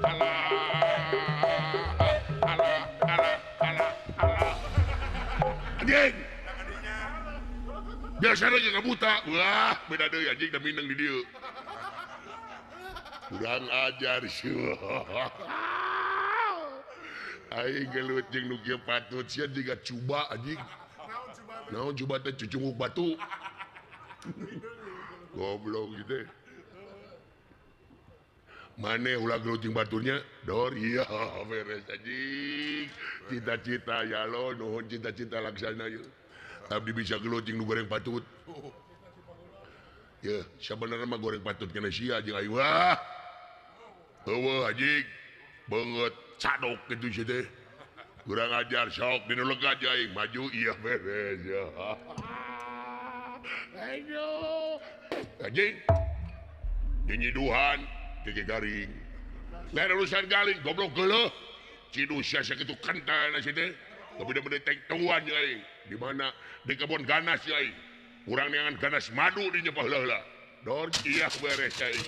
Alah. Alah alah alah alah. Anjing. Biasana jeung buta. Wah, beda deui anjing da mineng di dieu. Kurang ajar sih. Aing gelut jeung nu kieu patut sia jiga cuba anjing. Naon cuba teh cucunguk batu. Goblok gitu. Maneh ulah gelut jeung baturnya? Dor iya beres anjing. Cita-cita ya lo nuhun cita-cita laksana ieu. Abdi bisa gelut jeung nu goreng patut. Ya, sabenerna mah goreng patut kana sia jeung aing. Wah. Heueuh anjing. Beungeut cadok kitu sia teh. Kurang ajar sok dinu lega aing maju iya beres ya. Ayo. Anjing. Nyinyiduhan gege garing. Lain urusan garing goblok geuleuh. Cidu sia sakitu kentalna sia teh. Beda-beda tengtuan aing. Di mana di kebun ganas aing. Urang neangan ganas madu di nyepah heula. Dor iya beres aing.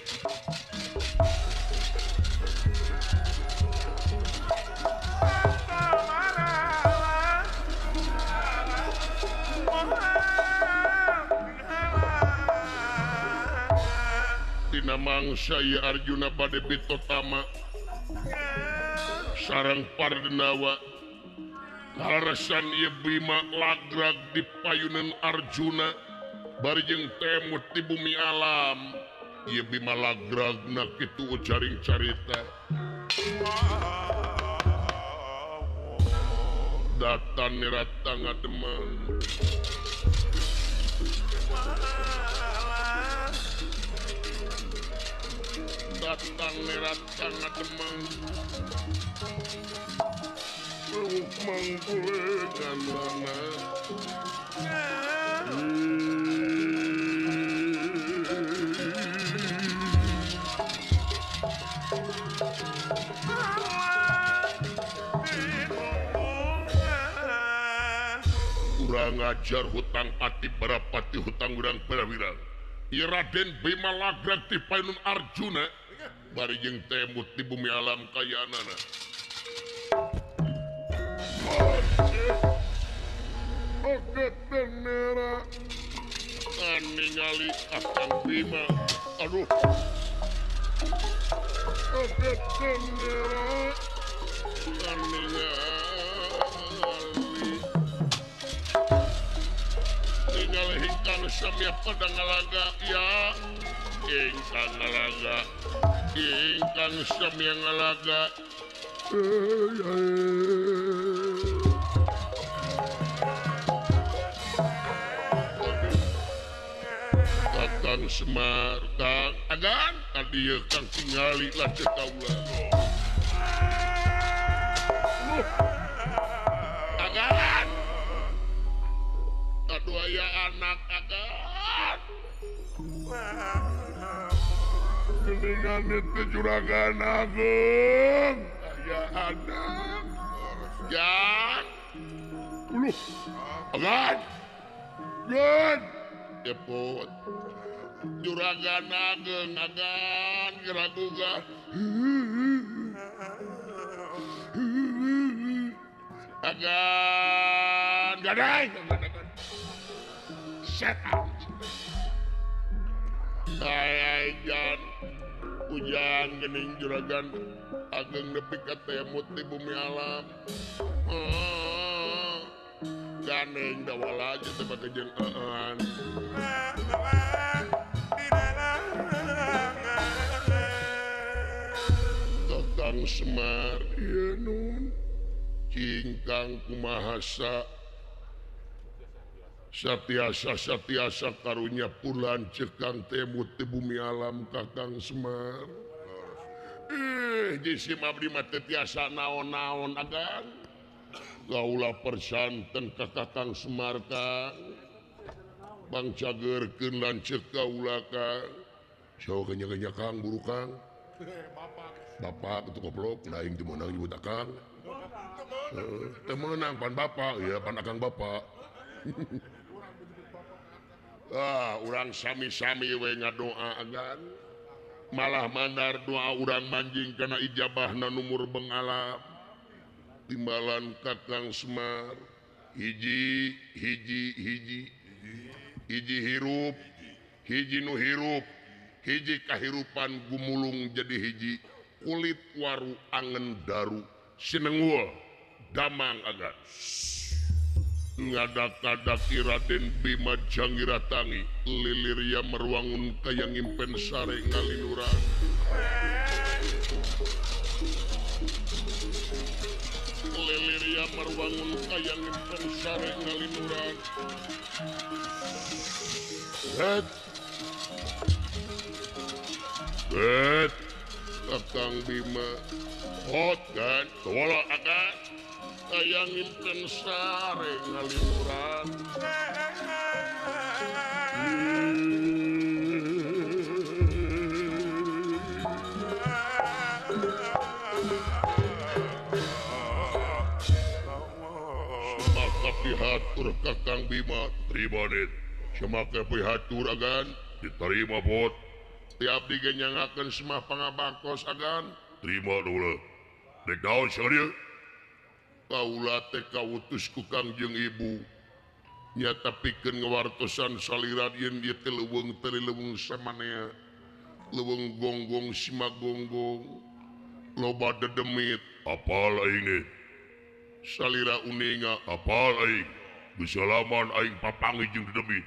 Dina mangsa ieu Arjuna bade bitotama sareng Pardenawa. Kaleresan ieu Bima lagrag di payunan Arjuna bari jeung temut di bumi alam. Ieu Bima lagragna kitu jaring carita. Datan nirata ngademang. Datang nirata ngademang. Luk mangkulegan lana. Kurang ajar hutang ati barapati hutang urang prawira. Ieu Raden Bima lagrag ti payunun Arjuna bari jeung temut di bumi alam kayaanana. Oke tenera ningali Akang Bima. Aduh. Oke tenera ningali ningali ingkang samya pada ngalaga ya. Ingkang ngalaga. Ingkang samya ngalaga. Kakang Semar, Kang Agan, tadi Kang tingali lanceuk kaula. Agan. Aduh aya anak Agan. Geningan itu juragan agung. Aya anak. Jan. Uluh. Agan. Gan. Depot. Juragan ageng agan geraguga. Agan gadai. Setan. Ai jan. Ujang gening juragan ageng nepi ka temut di bumi alam. Ganeng dawala aja teh bake jeung eueuan. Kakang Semar ieu nun cingkang kumahasa satiasa karunya pulan cekang temut di bumi alam Kakang Semar. Jisim abdi mah teu tiasa naon-naon agan. Kaula persanten ka Kakang Semar Kang. Bangcageurkeun lanceuk kaula Kang. Saha kenya-kenya Kang buru Kang. Bapak itu goblok, aing teu meunang nyebut Akang. Teu meunang pan bapak, ya pan akang bapak. Ah, urang sami-sami we ngadoa agan. Malah mandar doa urang manjing kana ijabahna numur bengalam. Timbalan Kakang Semar hiji hiji hiji hiji hirup hiji nu hirup hiji kahirupan gumulung jadi hiji kulit waru angen daru sinengul damang agan. Ngadak-kadaki Raden Bima Janggiratangi liliria merwangun kaya ngimpen sare ngalinuran. Liliria merwangun kaya ngimpen sare ngalinuran. Het. Het. Kakang Bima hot kan wala akan kaya ngimpen sare ngalimuran. Semaka pihatur Kakang Bima terima dit. Semaka pihatur agan diterima bot. Tiap digenyangakeun semah pangabaktos agan terima dulu. Dek daun serieu. Kaula teh kautus ku Kangjeng Ibu nyata pikeun ngawartosan salira yen ieu teh leuweung teh leuweung samanea leuweung gonggong simagonggong loba dedemit apal aing teh salira uninga apal aing gesalaman aing papanggih jeung dedemit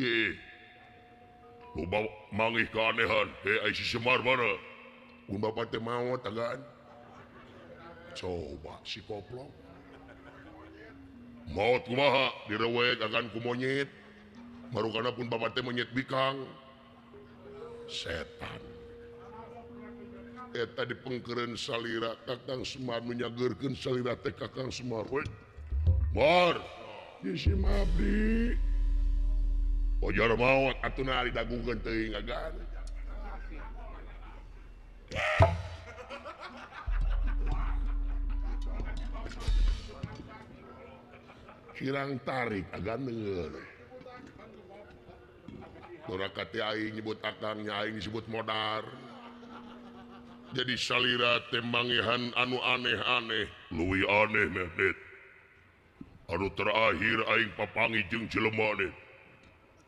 ye loba mangih keanehan he ai si Semar mana mun bapa teh maot agan. Coba si koplok maut kumaha direwek agan ku monyet marukana pun bapak teh monyet bikang setan eta dipengkeureun salira Kakang Semar nu nyageurkeun salira teh Kakang Semar we Mar jisim abdi ojar maot atuh na didagungkeun teuing agan. Kirang tarik agan denger. Doraka teh aing nyebut akangnya aing disebut modar. Jadi salira teh mangihan anu aneh-aneh, leuwih aneh meh. Anu terakhir aing papanggih jeung jelema teh.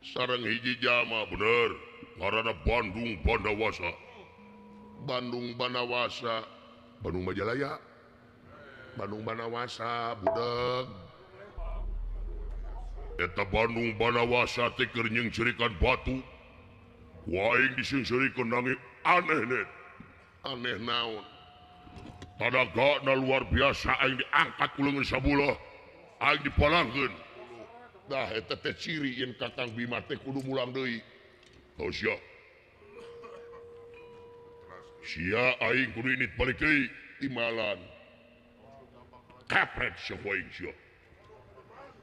Sareng hiji jalma bener, ngaranna Bandung Bandawasa. Bandung Bandawasa, Bandung Majalaya. Bandung Bandawasa budeg. Eta Bandung Bandawasa teh keur nyengceurikan batu. Ku aing diseungseurikeun nanging aneh net. Aneh naon? Tanagana luar biasa aing diangkat ku leungeun sabulah. Aing dipalangkeun. Dah eta teh ciri yen Kakang Bima teh kudu mulang deui. Tau sia. Sia aing kudu init balik deui timbalan. Kapret sia aing sia.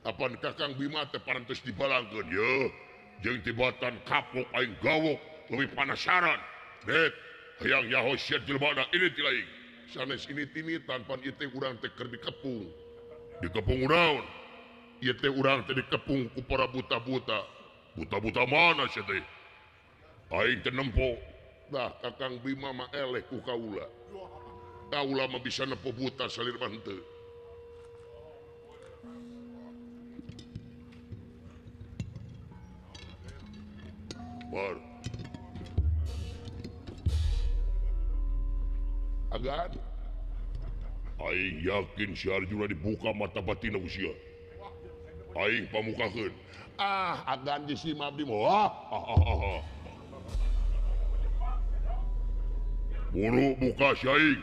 Apan Kakang Bima teh parantos dibalangkeun ye. Jeung tibatan kapok aing gawok leuwih panasaran. Det, hayang nyaho sia jelema ini ti laing. Sanes ini tini tanpa ieu teh urang teh keur dikepung. Dikepung naon? Ieu teh urang teh dikepung ku para buta-buta. Buta-buta mana sia teh? Aing teh nempo. Dah Kakang Bima mah eleh ku kaula. Kaula mah bisa nempo buta salir mah henteu. Bar. Agan. Aing yakin si Arjuna dibuka mata batin usia. Aing pamukakeun. Ah, agan di si abdi mah. Ah. Buru buka si aing.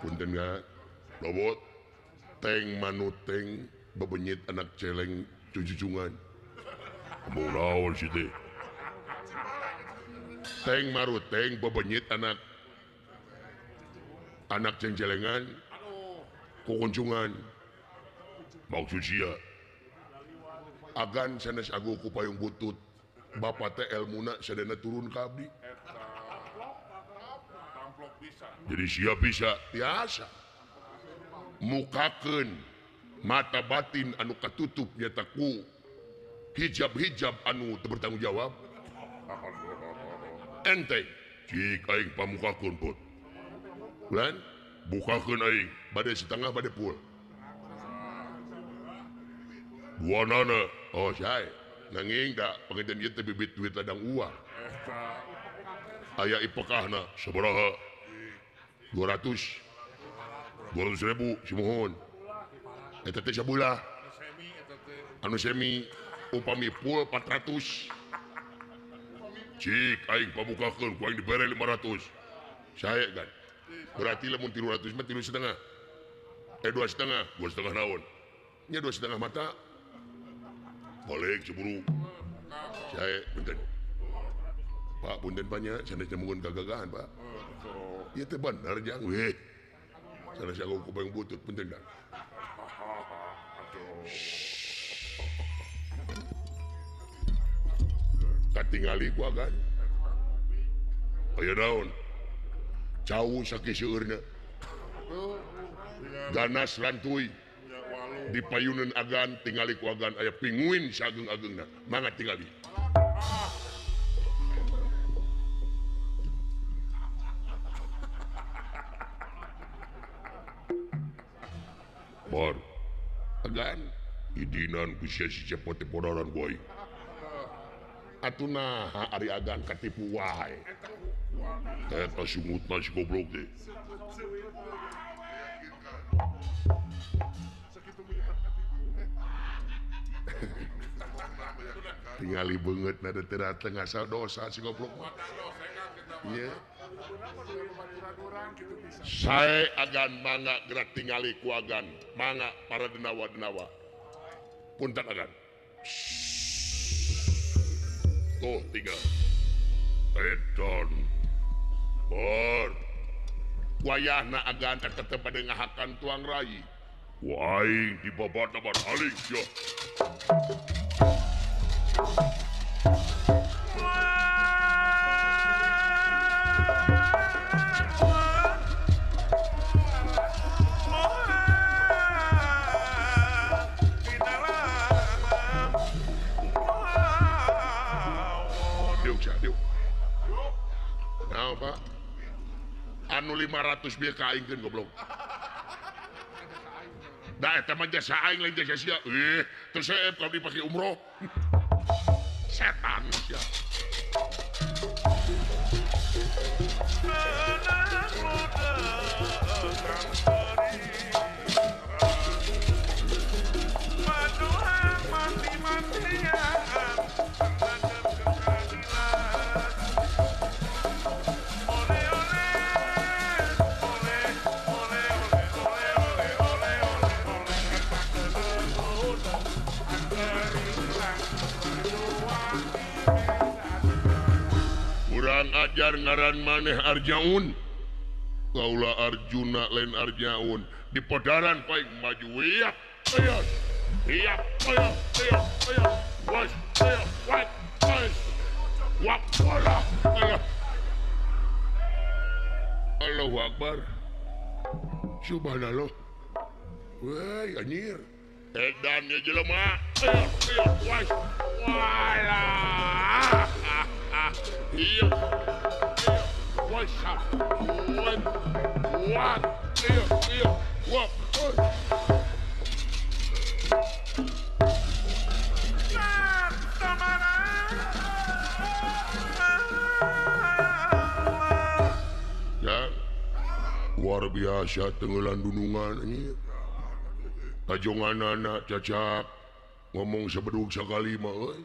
Punten ga lobot teng manuteng bebenyit anak celeng cucucungan. Mau naon sih teh? Teng maruteng bebenyit anak anak cengcelengan kukuncungan. Maksud sia agan sanes agu ku payung butut bapa teh elmuna sadana turun ka abdi. Jadi sia bisa tiasa mukakeun mata batin anu katutup nyata ku hijab-hijab anu teu bertanggung jawab. Ente cik aing pamukakeun pun. Bulan bukakeun aing bade setengah bade pul. Dua nana. Oh sae nanging da panginten ieu teh bibit duit ladang uang. Aya ipekahna sabaraha? 200 ribu simohon. Eta teh sabulah. Anu semi upami pul 400. Cik aing pamukakeun ku aing dibere 500. Sae kan. Berarti lamun 300 mah 3,5. 2,5, 2,5 naon? Nya 2,5 mata. Balik cemburu. Sae punten. Pak punten banyak sanes nemukeun kagagahan, Pak. Ieu teh bener jang weh. Sanes aku ku payung butut punten dah. Katingali ku agan. Aya naon? Cau sakiseueurna. Ganas lantuy. Di payuneun agan tingali ku agan aya pinguin sageung-ageungna. Mangga tingali. Bar. Agan idinan ku sia si cepot teh podaran ku aing. Atuh naha ari agan katipu wae. Eta sungutna si goblok teh. Tingali beungeut na teu dateng asal dosa si goblok mah. Ieu. Sae agan mangga gerak tingali ku agan mangga para denawa-denawa. Punten agan. Tuh tiga. Edan. Bar. Wayahna agan tetep pada ngahakan tuang rai. Waing dibabat abar haling sia. Nah, Pak. Anu 500 bieu ka aing keun goblok. Da eta mah jasa aing lain jasa sia. Teu seep kalau dipake umroh. Setan sia. Kurang ajar ngaran maneh Arjaun. Kaula Arjuna lain Arjaun. Di podaran paing maju ya. Iya, iya, iya, iya. Was, iya, wat, was. Wap, wala, wala. Allahu Akbar. Subhanallah. Wah, anjir. Edan ya jelema. Iya, iya, was. Wala. Iya. Iya, was. Wat. Wat. Iya, iya. Wap. Ya, luar biasa tenggelan dunungan anjir. Tajongan anak cacak ngomong sebedug sakali mah euy.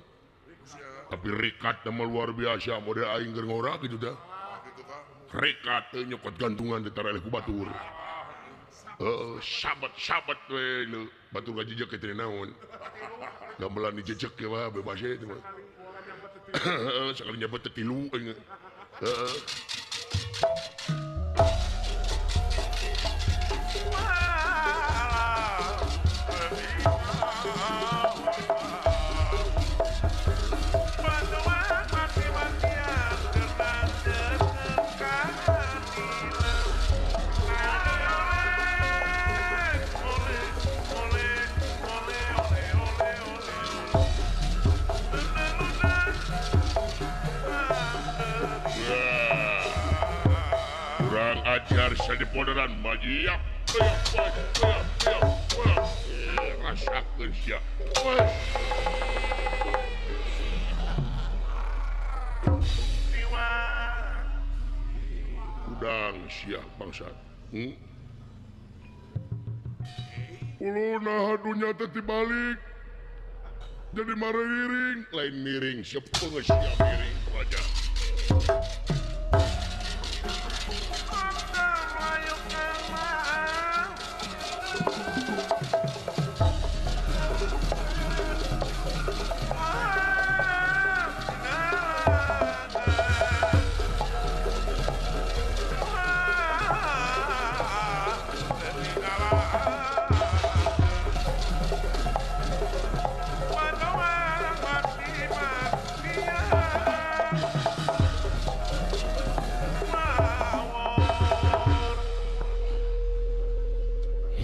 Tapi rikat nama luar biasa model aing keur ngora kitu tah. Rikat teh nyokot gantungan teh tareleh ku batur. Heeh, sabat-sabat we nu batur ngajejek teh naon. Gamelan dijejek ya mah bebas we teh mah. Sakali nyabet teh tilu aing. Heeh. Ajar sadipoderan majiak rasakeun sia. Udang sia bangsat. Uluna dunya teh dibalik. Jadi mareuring, lain miring sepeung sia miring aja.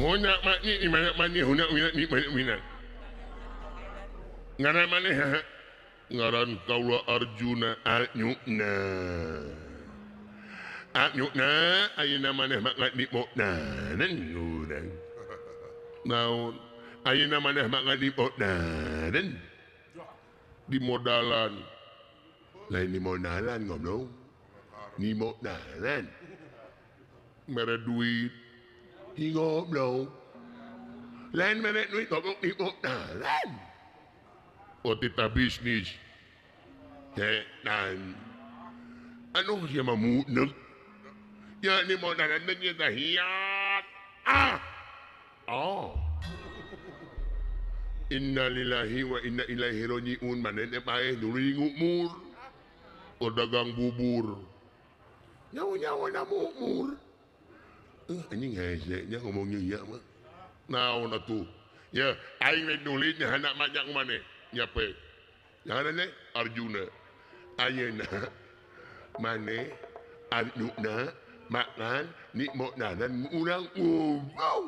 Honak makni di mana mani honak minat di mana minat. Ngaran mana ha? Ngaran kaula Arjuna Anyukna. Anyukna ayeuna maneh mak di moknanan urang. Naon ayeuna maneh mak di moknanan. Di modalan. Lain di modalan goblok. Di moknanan. Mere duit. Goblok. Lain mere duit goblok di modalan. Oh tita bisnis. Setan. Anu sia mah munek. Ya ni modalan teh nya hiat. Ah. Oh. Innalillahi wa inna ilaihi rajiun. Maneh teh paeh dulu ngumur. Oh dagang bubur. Nyawa-nyawa na mumur. Anjing hese nya ngomongnya ieu mah. Naon atuh? Ya aing rek nulis nya hanak majak maneh. Nya pe. Ngaranna Arjuna. Ayeuna maneh Arjuna makan nikmotnanan urang wow.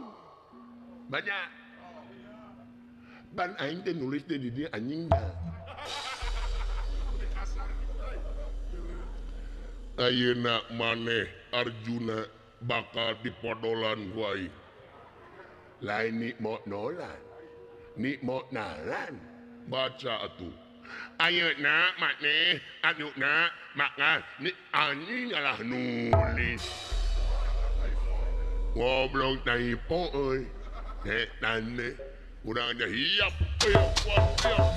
Banyak. Ban aing teh nulis teh di dieu anjing dah. Ayeuna maneh Arjuna bakal dipodolan ku aing. Lain nikmotnolan. Nikmotnalan. Baca atuh. Ayeuna maneh Arjuna makan ni anjing alah nulis. Goblok typo euy. Setan teh. Urang aja hiap hiap hiap.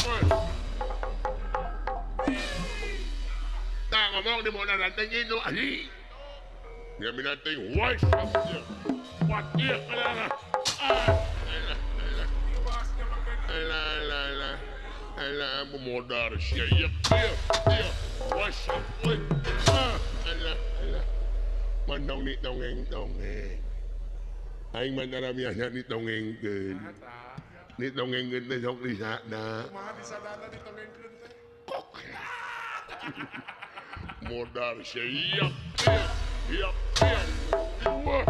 Tah ngomong di modalan teh gitu anjing. Dia minat teh wais what ieu alah. Alah alah alah. Alah memodar sia ieu ieu ieu wais alah alah. Mandong ni dongeng dongeng. Aing mah naramiahna ni dongengkeun. Ditongengkeun teh sok disada. Kumaha disadana ditongengkeun teh? Kok. Modal siap. Siap. Wah.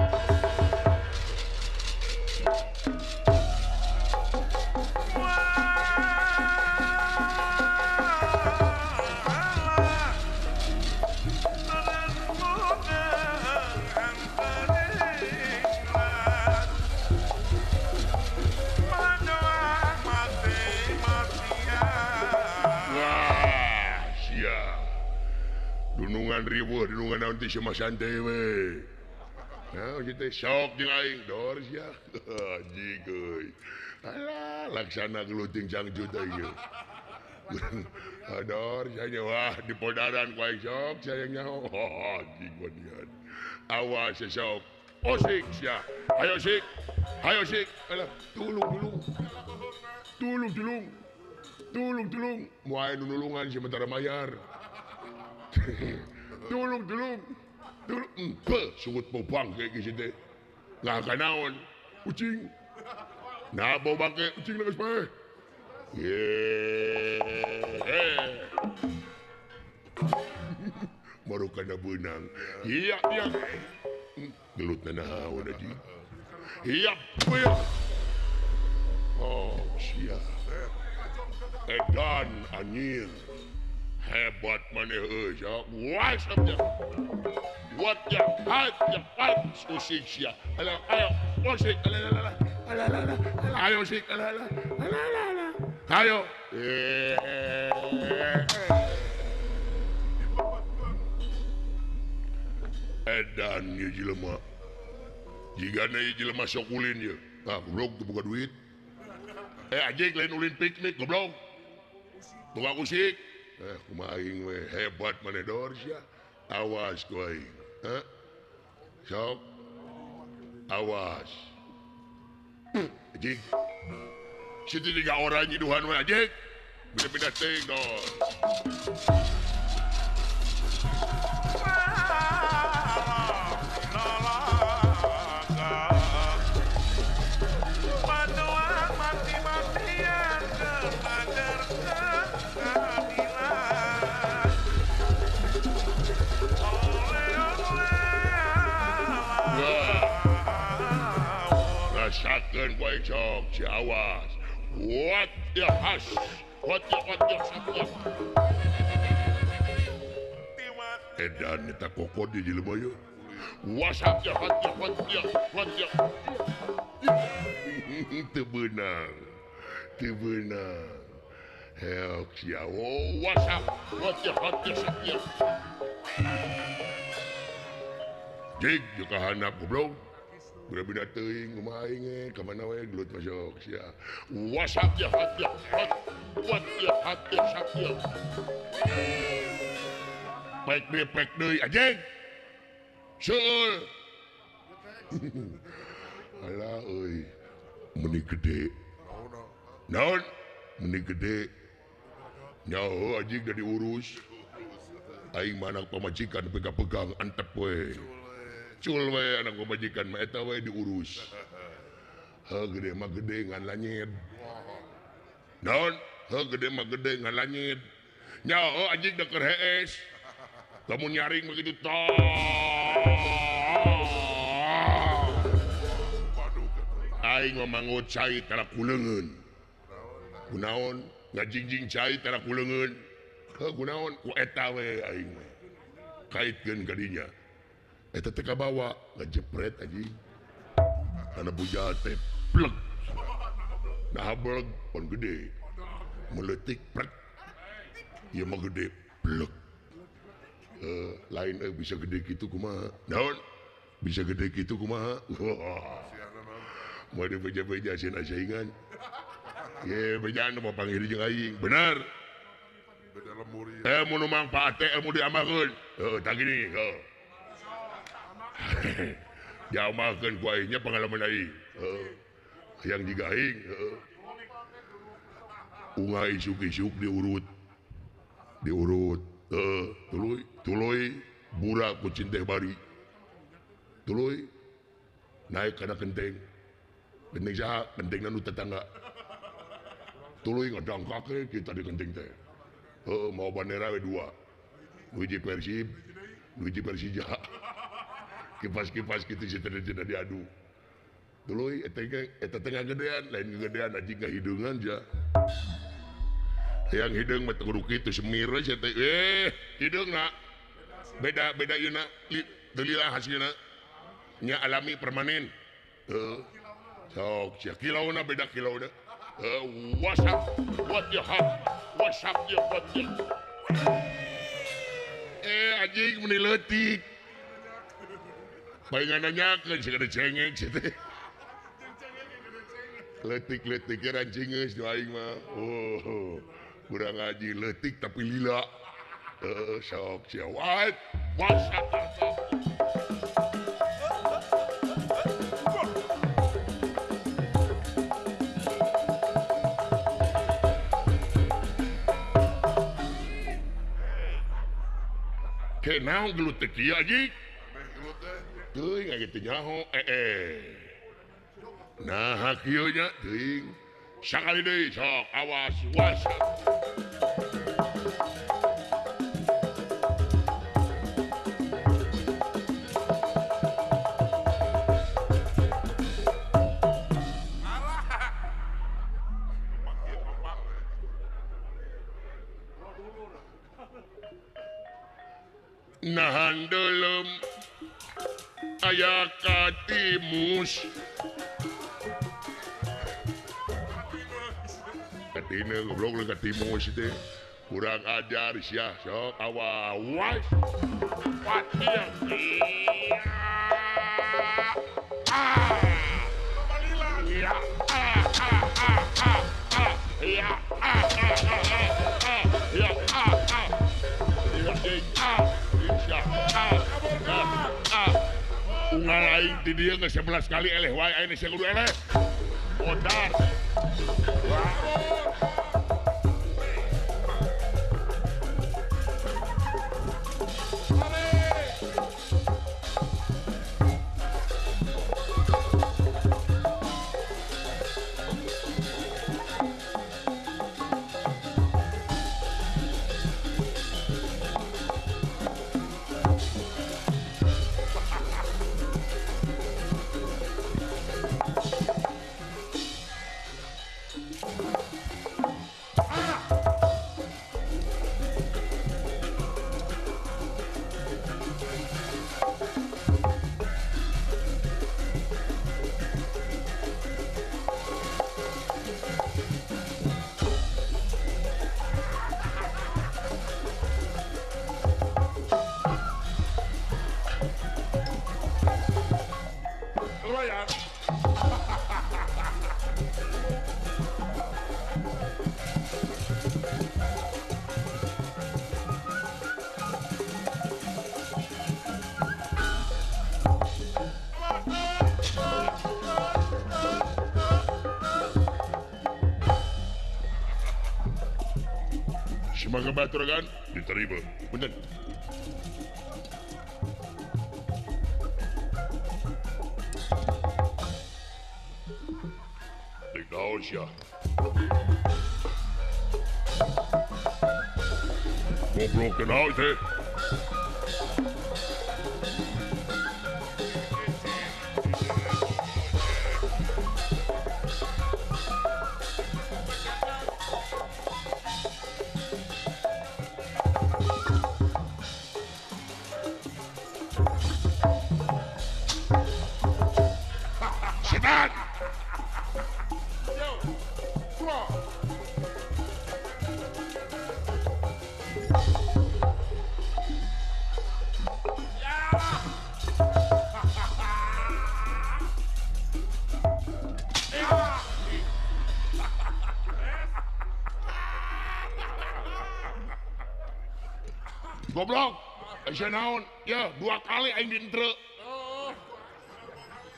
Dunungan ribuh, dunungan naon teh sama santai we. Nah, kita sok jeung aing dor sia. Anjing euy. Alah, laksana geluting cangcut ieu. Dor sia wah di podaran ku aing sok sayang nyaho. Anjing wadian. Awas sok. Osik sia. Ayo sik. Ayo sik. Alah, tulung tulung. Tulung tulung. Tulung tulung. Moal nulungan sementara mayar. Tulung tulung tulung empe sungut bau bangke geus teh ngah naon ucing nah bau bangke ucing geus bae ye baru kana beunang iya iya gelutna naon aji iya oh sia edan anjir hebat maneh euy sok what's up ya what ya hat ya hat usik sia alah ayo usik alah alah alah alah ayo usik alah alah alah alah ayo edan ieu jelema jigana ieu jelema sok ulin ieu ah goblok teu boga duit anjing lain ulin piknik goblok boga usik kumaha aing we hebat maneh dor sia awas ku aing heh sok awas anjing situ tiga orang nyiduhan we anjing beda-beda teuing dor rasakeun ku aing sok si awas what the has what the what edan eta kokod di jelema ieu wasap ya what ya what ya what ya teu beunang teu beunang heok sia wasap what ya what ya ya jig jeung ka handap goblok beda-beda teuing kumaha aing ge ka mana we gelut masuk sia wasap ya hat ya hat what ya hat ya sap ya pek deui anjing seueur alah euy meuni gede naon meuni gede nyaho anjing da diurus aing mah anak pamajikan pegang-pegang antep we cul we anak pamajikan mah eta we diurus. Heuh gede mah gede ngan lanyit. Naon? Heuh gede mah gede ngan lanyit. Nyaho anjing da keur hees. Lamun nyaring mah kitu tah. Aing mah mangut cai tara kuleungeun. Kunaon? Ngajingjing cai tara kuleungeun. Heuh kunaon? Ku eta we aing mah. Kaitkeun ka dinya. Eta teh kabawa ngajepret anjing kana bujal teh plek nah beleg pon gede meletik prek ieu mah gede plek lain bisa gede kitu kumaha naon bisa gede kitu kumaha moal dibeja-beja sieun asaingan ye bejaan mah panggil jeung aing bener beda lemur ieu mun mangfaat teh mun diamalkeun heuh tah gini heuh diamalkeun ku aingnya pengalaman aing hayang jiga aing unga isuk-isuk diurut diurut tuluy tuluy burak ku cinteh bari tuluy naik kana kenteng genteng saha gentengna nu tetangga Tuluy ngadangkak kita di genting teh. Heeh, mau bandera we dua. Hiji Persib, hiji Persija. Kipas-kipas kitu cenah diadu. Tuluy eta teh ngagedean, lain ngagedean anjing ngahidungan ja. Yang hideung mah teu kudu kitu semir we sia teh. Hideungna. Beda-beda ieu na, teu lila hasilna. Nya alami permanen. Heeh. Sok sia kilauna beda kilauna. What's up? What you have? What's up you what you? Anjing meni leutik. Palingan nanyakeun si gede cengek sia teh. Leutik-leutik ge anjing geus nu aing mah. Oh, kurang ngaji leutik tapi lila. Sok sia what? What's up? Ke naon gelut teh kieu anjing? Teuing aya teu nyaho Nah kieu nya teuing. Sakali deui sok awas was. Nahan delem aya katimus. Katina goblok lu katimus teh. Kurang ajar sia sok awas. Patia. Ah. Ya. Ah ah ah ah ah. Ya ah ah ah ah. Ya ah ah. Ya ah. Unggal aing di dieu geus 11 kali eleh wae aing sia kudu eleh. Bodar. Semoga baturagan diterima. Punten. Dek naon sia? Goblok naon teh? Setan! Goblok, sia naon? Ya, dua kali aing dintre.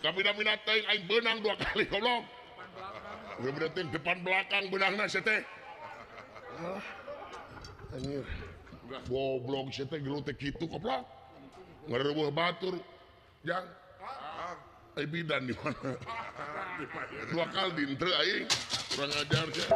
Kabina-bina teuing aing beunang dua kali goblok. Kabina teuing depan belakang beunangna sia teh. Anjir. Goblok sia teh gelut teh kitu goblok. Ngareureuh batur. Jang. Ai bidan di mana? Dua kali dintre aing. Kurang ajar sia.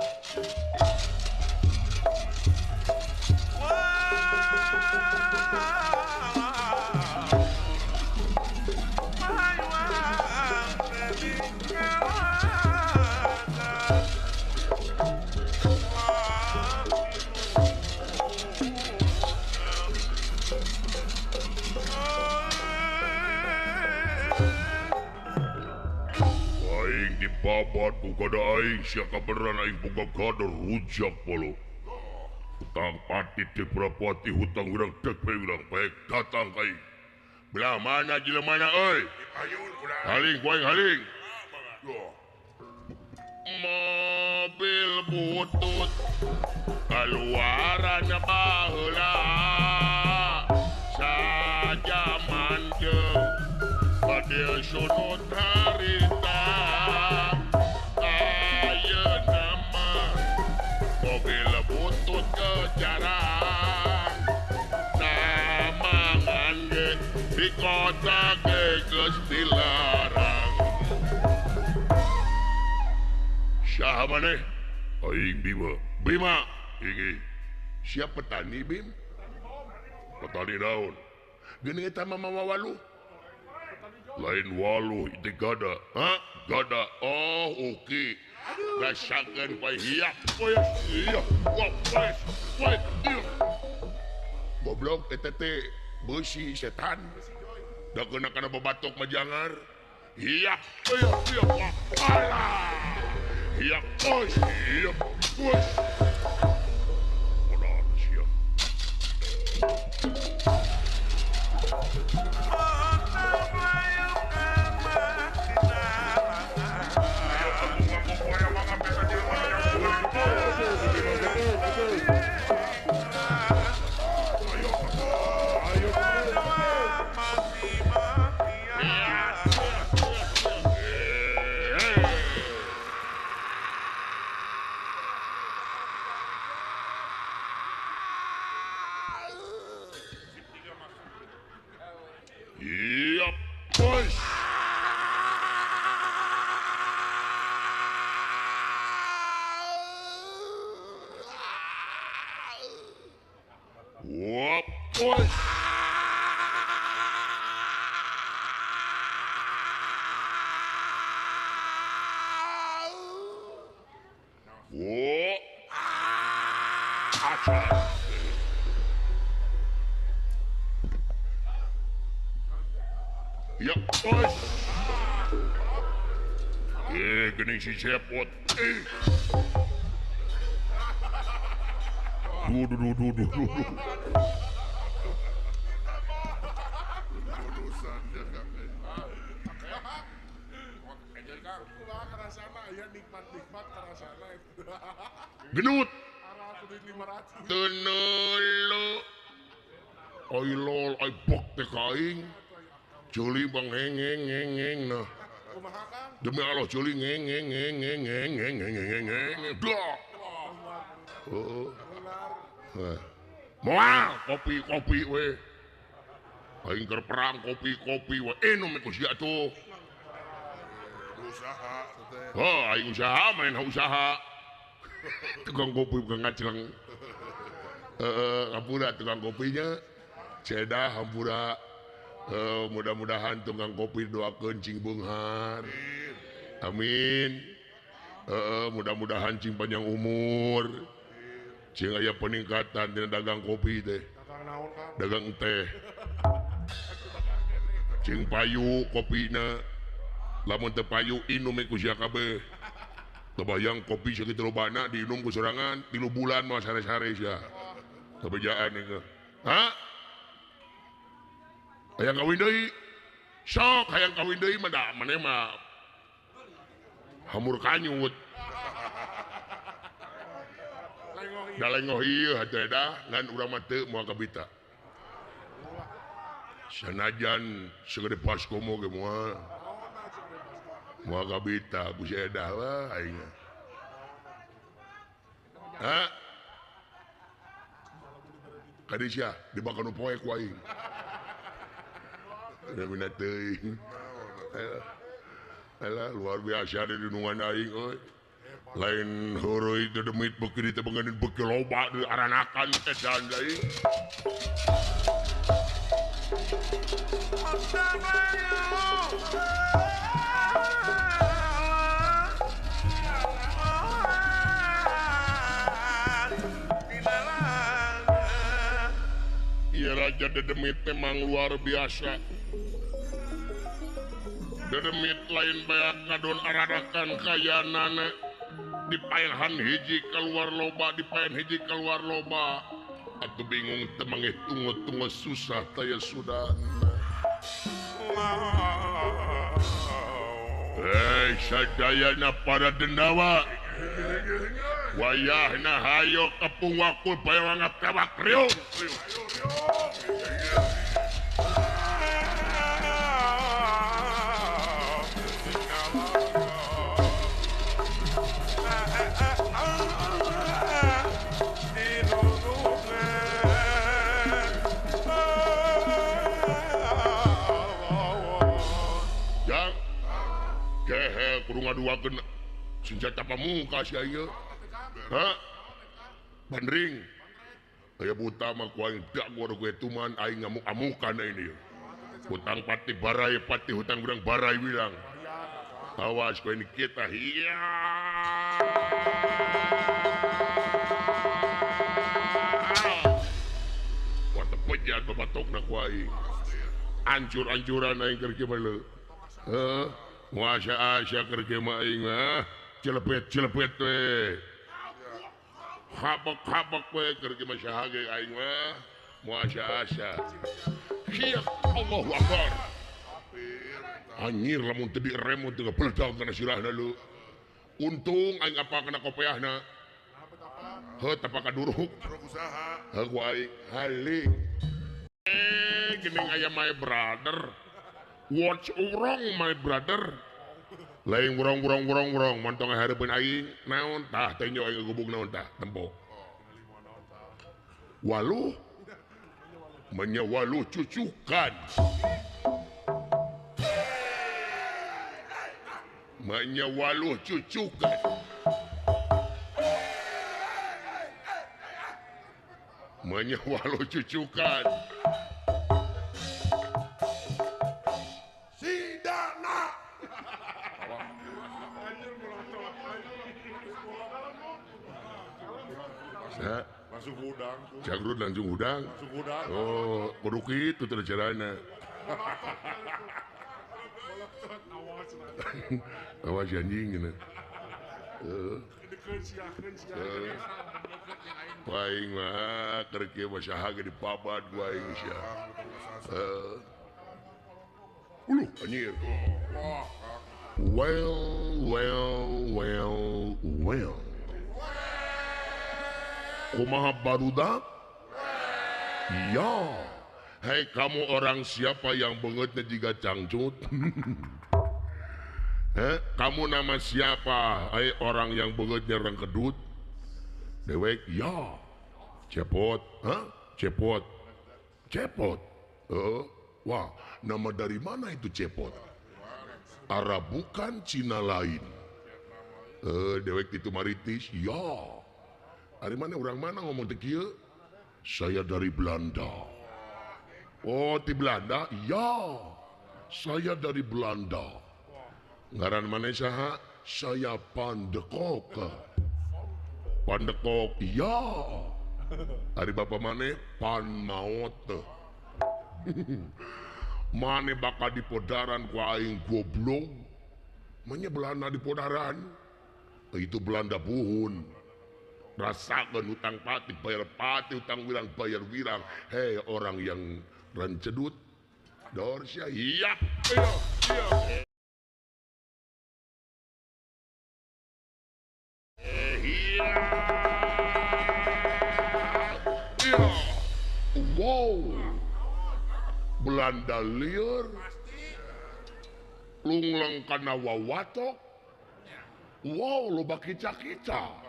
Babat buka aing sia kaberan aing boga kader rujak bolo. Hutang pati teh prapati hutang urang tek pe urang baik datang ka aing. Belah mana jelema na euy? Haling ku aing haling. Mobil butut kaluaran baheula sajaman jeung badeu sunut harita. Mobil butut kejarang namangan ge di kota ge geus dilarang. Saha maneh? Aing Bima. Bima inggih. Siap petani Bim? Petani naon? Geuning eta mah mawa waluh. Lain waluh itu gada. Hah? Gada. Oh, oke. Rasakan poe iya. Poe iya. Wah, poe. Poe iya. Goblok eta teh beusi setan. Da keuna kana babatok mah jangar. Iya, iya, iya. Wah, alah. Iya, poe, iya. Poe. Bodoh sia. Geuning si cepot. Duh duh duh duh duh. Genut. Tenelo. Ai lol ai bok teh ka aing. Juli bang ngeng ngeng ngeng ngeng nah. Demi Allah juli ngeng ngeng ngeng ngeng ngeng ngeng ngeng ngeng ngeng. Dah. Heeh. Moal kopi-kopi we. Aing keur perang kopi-kopi we. Enum ku sia tuh. Usaha teh. Heuh, aing usaha main usaha. Tukang kopi bukan ngacleng. Heeh, hampura tukang kopinya. Cedah hampura. Mudah-mudahan tukang kopi doakeun cing beunghar. Amin. Mudah-mudahan cing panjang umur. Cing aya peningkatan dina dagang kopi teh. Dagang teh. Cing payu kopina. Lamun teu payu inum ku sia kabeh. Kebayang kopi sakitu lobana diinum ku sorangan 3 bulan mah sare-sare sia. Kabejaan ieu. Hah? Hayang kawin deui. Sok hayang kawin deui mah da maneh mah hamur kanyut. Da lengoh ieu hate dah ngan urang mah teu moal kabita. Sanajan segede paskomo ge moal. Moal kabita ku si edah lah aing. Ha? Kadi sia dibakar nu poe ku aing. Mina teuing. Alah luar biasa di dunungan aing euy. Lain heureuy dedemit beuki dieu teh bengeun beuki loba deui aranakan edan deui. Ieu raja dedemit memang luar biasa. Dedemit lain beak ngadon aranakan kayanana. Dipaehan hiji keluar loba, dipaehan hiji keluar loba. Atuh bingung teu mangih tungo-tungo susah taya sudana. Hei sadayana para dendawa. Wayahna hayo kepung wakul bae tewak riung. Kudu ngaduakeun senjata pamungkas ya ieu. Ha? Bandring. Aya buta mah ku aing dagor ku tuman aing ngamuk-amukan aing ieu. Hutang pati barai pati hutang urang barai bilang. Awas ku ini kita. Iya. Wah tepejat babatokna ku aing. Ancur-ancuran aing keur kieu mah. Heuh. Asa-asa keur mah aing mah celepet-celepet we. Habek-habek we keur mah saha ge aing mah. Asa-asa. Hiya Allahu Akbar. Anjir lamun teu direm teu gepledag kana sirahna lu. Untung aing apa kana kopeahna. Heuh tapa kaduruk. Heuh ku aing haling. Geuning aya my brother. Watch wrong my brother. Lain wrong wrong wrong wrong mantong hareupeun aing naon tah teh nyo aing gubug naon tah tempo. Waluh menyawaluh cucukan. Menyawaluh cucukan. Menyawaluh cucukan. Langsung hudang. Jagrut langsung hudang. Oh, kudu kitu teh carana. Awas anjing geuna. Heeh. Aing mah keur kieu mah saha ge dipabad ku aing sia. Heeh. Uluh anjir. Well, well, well, well. Kumaha barudak? Ya. Hei kamu orang siapa yang bengetnya jika cangcut? Kamu nama siapa? Hei orang yang bengetnya rengkedut? Dewek? Ya. Cepot? Hah? Cepot? Cepot? Wah, nama dari mana itu Cepot? Arab bukan, Cina lain. Dewek itu maritis? Ya. Dari mana orang mana ngomong teh kieu? Saya dari Belanda. Oh, di Belanda? Ya. Saya dari Belanda. Ngaran mana saha? Saya Pandekok. Pandekok? Ya. Ari bapak mana? Pan maot. Mane bakal dipodaran ku aing goblok. Manya Belanda dipodaran? Itu Belanda buhun. Rasakan hutang pati bayar pati, hutang wirang bayar wirang. Hei orang yang rencedut, dorsia, iya, iya, iya. Iya, iya. Wow, Belanda liar, lungleng kana wawatok. Wow, loba kica-kica.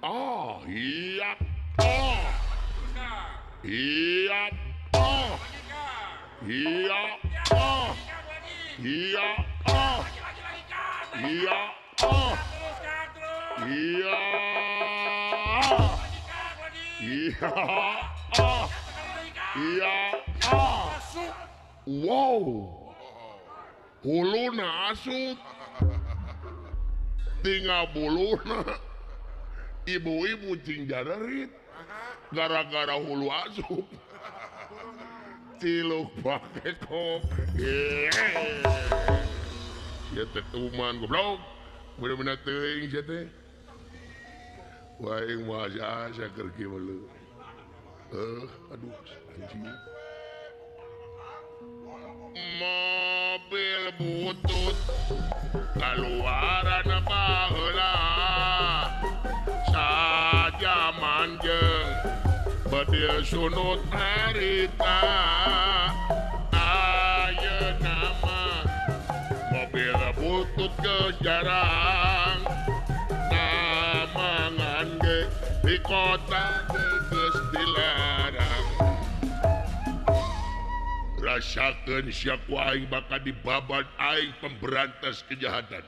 Ah, iya, ah, iya, ah, iya, ah, iya, ah, iya, ah, Iya. Iya. Iya. Wow. Huluna asup. Tinggal buluna. Ibu-ibu cing jararit. Gara-gara hulu asup. Ciluk pake kok. Sia teh tuman goblok. Bener-bener teuing sia teh. Wah, aing mah asa keur kieu mah. Aduh, anjing. Mobil butut kaluaran baheula sajaman jeung bedil sunut harita ayeuna mah mobil butut geus jarang namangan ge di kota geus dilarang. Rasakeun sia ku aing bakal dibabat aing pemberantas kejahatan.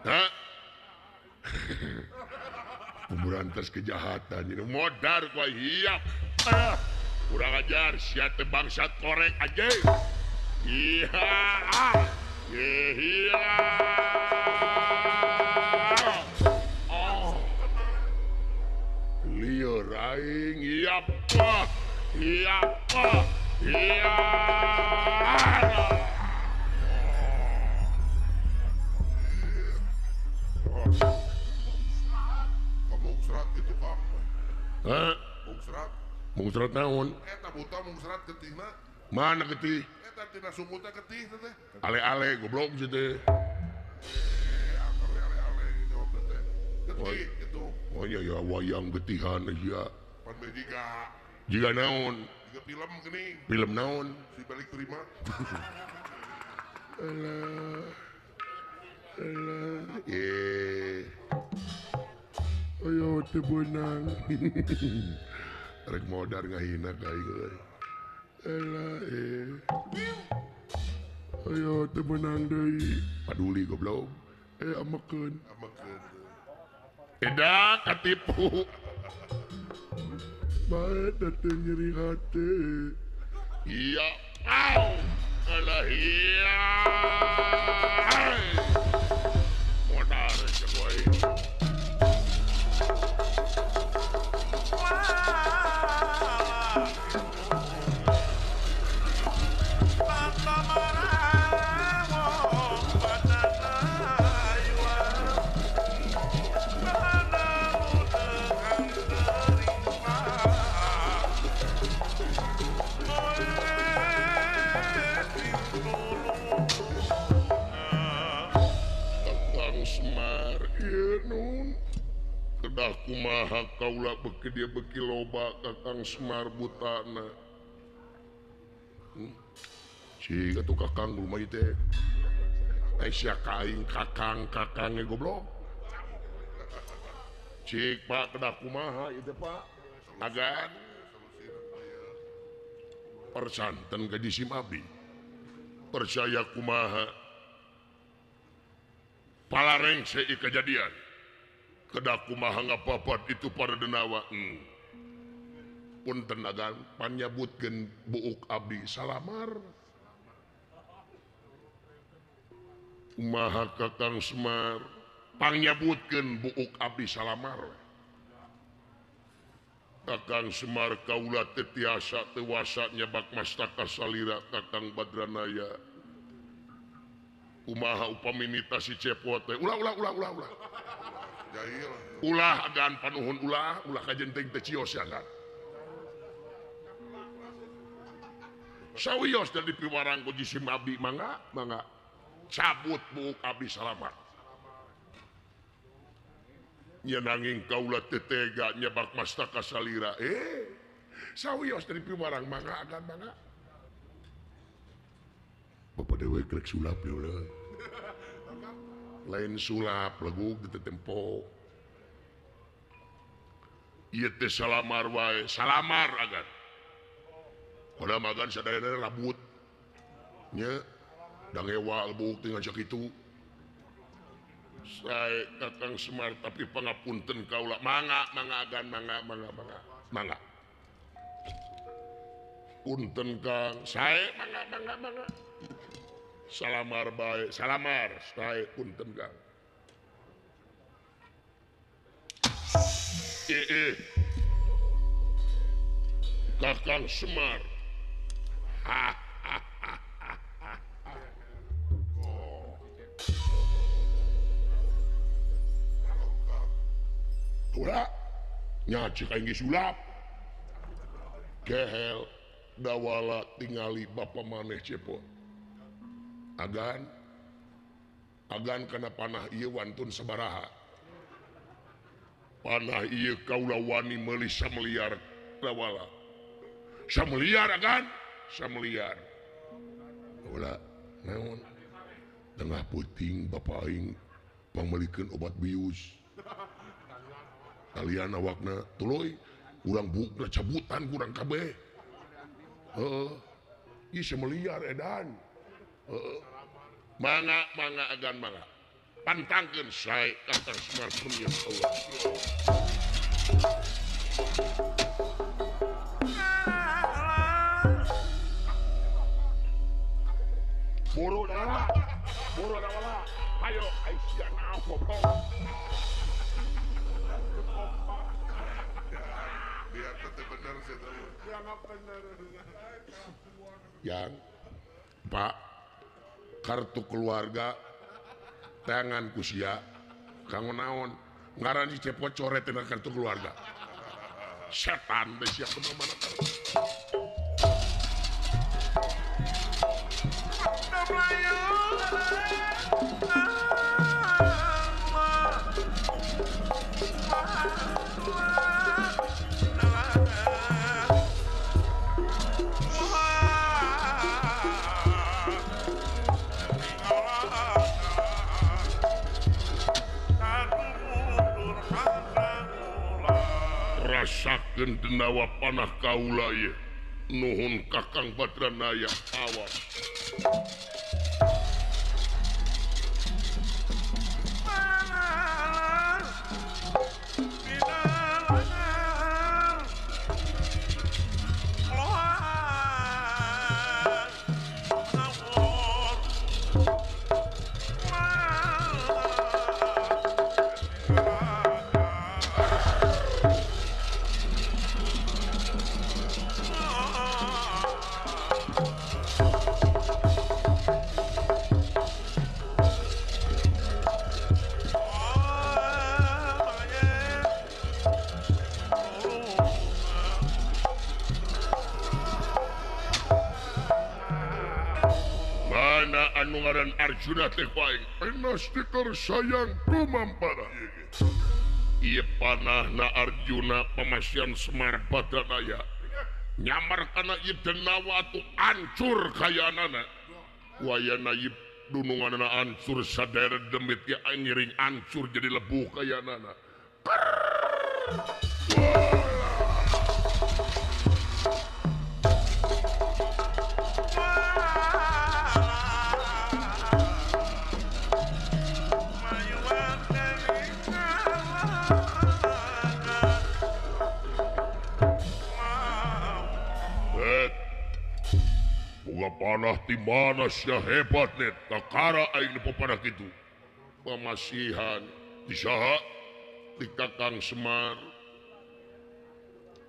Hah? Pemberantas kejahatan ini modar ku aing hiap. Kurang ajar sia teh bangsat korek anjing. Iya. Iya. Oh. Lieur aing hiap. Hiap. Iya. Mungsrat itu Kang. Hah? Mungsrat. Mungsrat naon? Eta buta mungsrat getihna. Mana getih? Eta tina sumutna getih teh. Ale-ale goblok sih teh. Ale-ale jawab teh. Getih gitu. Oh iya ya wayang getihan aja. Pan jiga. Jiga naon? Jiga film geuning. Film naon? Si balik terima. Alah. Alah. Ayo teu beunang. Rek modar ngahina ka aing euy. Alah Ayo teu beunang deui. Paduli goblok. Amekeun. Amekeun. Edak katipu. Bae teh nyeri hati. Iya. Au. Alah iya. Modar jeung aing. Kedah kumaha kaula beuki dia beuki loba Kakang Semar butana. Cik atuh Kakang kumaha ieu teh. Sia ka aing Kakang Kakang ge goblok. Cik Pak kedah kumaha ieu teh Pak. Agan persanten ka jisim abdi. Percaya kumaha palarengse ieu kejadian. Kedah kumaha ngapapat itu para denawa. Punten agan panyabutkeun buuk abdi salamar. Kumaha Kakang Semar panyabutkeun buuk abdi salamar. Kakang Semar kaula teu tiasa teu wasa nyabak mastaka salira Kakang Badranaya. Kumaha upami nita si Cepot teh ulah ulah ulah ulah ulah. Ulah agan panuhun ulah ulah kajenteng teh cios ya kan. Sawios dari piwarang ku jisim abdi mangga mangga cabut buuk abdi salamat. Nya nanging kaula teu tega nyabak mastaka salira. Sawios dari piwarang mangga agan mangga. Bapak dewe krek sulap deui. Lain sulap legug teu tempo. Ieu teh salamar wae, salamar agan. Padahal magan sadayana rabut. Nya dangewa lebuk teh ngan sakitu. Sae Kakang Semar tapi pangapunten kaula mangga mangga agan mangga mangga mangga mangga. Punten Kang sae mangga mangga mangga. Salamar bae salamar sae punten Kang. Kakang Semar. Ha ha ha ha ha. Ura nya cek aing geus sulap. Gehel dawala tingali bapa maneh cepot. Agan agan kana panah ieu wantun sabaraha. Panah ieu kaula wani meuli sameliar dawala. Sameliar agan sameliar. Kaula naon tengah peuting bapa aing pangmeulikeun obat bius. Kalian awakna tuluy urang bukna cabutan kurang kabeh. Heeh. Ieu sameliar edan. Heeh. Mangga mangga agan mangga. Pantangkeun sae Kakang Semar ya Allah. Buru dawala. Buru dawala. Ayo aisyah naon goblok. Biar tetap benar sih tahu. Yang Pak kartu keluarga tangan kusia kanggo naon ngaran si cepot coret tina kartu keluarga setan teh sia kumaha mana. Rasakeun denawa panah kaula ieu. Nuhun Kakang Badranaya awas. Ngaran Arjuna teh bae enas dikor sayang kumampara. Ieu panahna Arjuna pamasian Semar Badranaya nyamar kana ieu denawa atuh ancur kayaanana. Wayana ieu dununganana ancur sadaya demit ge ngiring ancur jadi lebuh kayaanana. Panah di mana sia hebat net kakara aing nepo panah kitu pamasihan di saha di Kakang Semar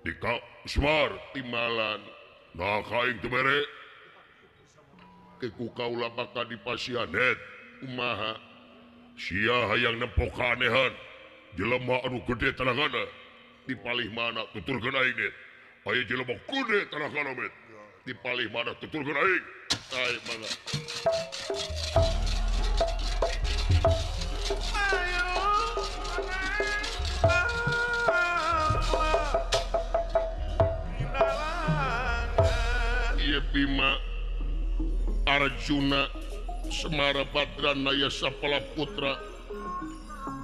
di Kak Semar timalan nah ka aing teu bere ku kaula bakal dipasihan net kumaha sia hayang nempo kaanehan jelema anu gede tanagana di palih mana tuturkeun aing net aya jelema gede tanagana bet di palih mana tuturkeun aing ai mana ieu Bima Arjuna Semara Badranaya Sapala Putra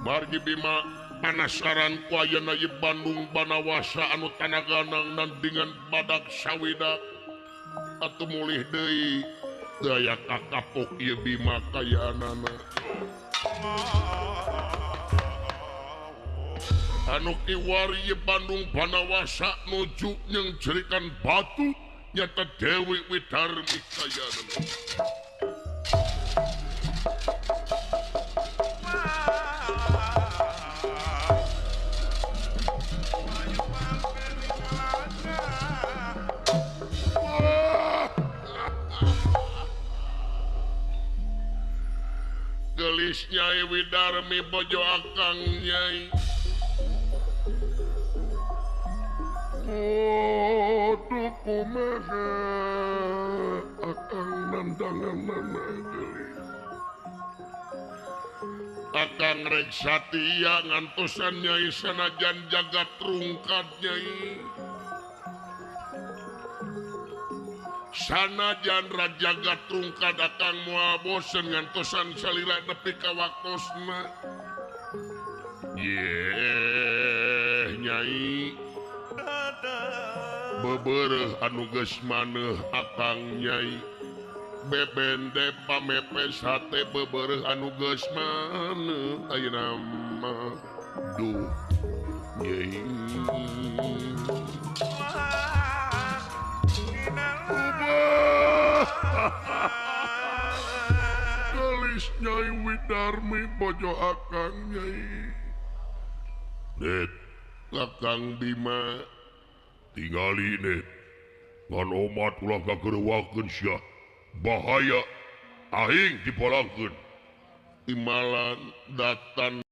margi Bima panasaran ku ayeuna ieu Bandung Banawasa anu tanaganang nandingan badak sawida atuh mulih deui daya kakapok ieu Bima kayaanana. Anu kiwari Bandung Panawasa nuju nyengjerikan batu nyata Dewi Widarmi kayana. Gelis Nyai Widarmi bojo akang Nyai. Waduh kumaha akang nandangan gelis. Akang rek satia ngantosan Nyai sanajan jagat rungkad Nyai. Sanajan rajagat rungkad akang moal bosen ngantosan salila nepi ka waktosna. Yeh Nyai. Bebereh anu geus maneuh akang Nyai. Bebende pamepes hate bebereh anu geus maneuh ayeuna mah duh Nyai. Gelis Nyai Widarmi bojo akang Nyai. Det Kakang Bima tingali net ngan omat ulah kagerewakeun sia bahaya aing dipolangkeun. Timalan datan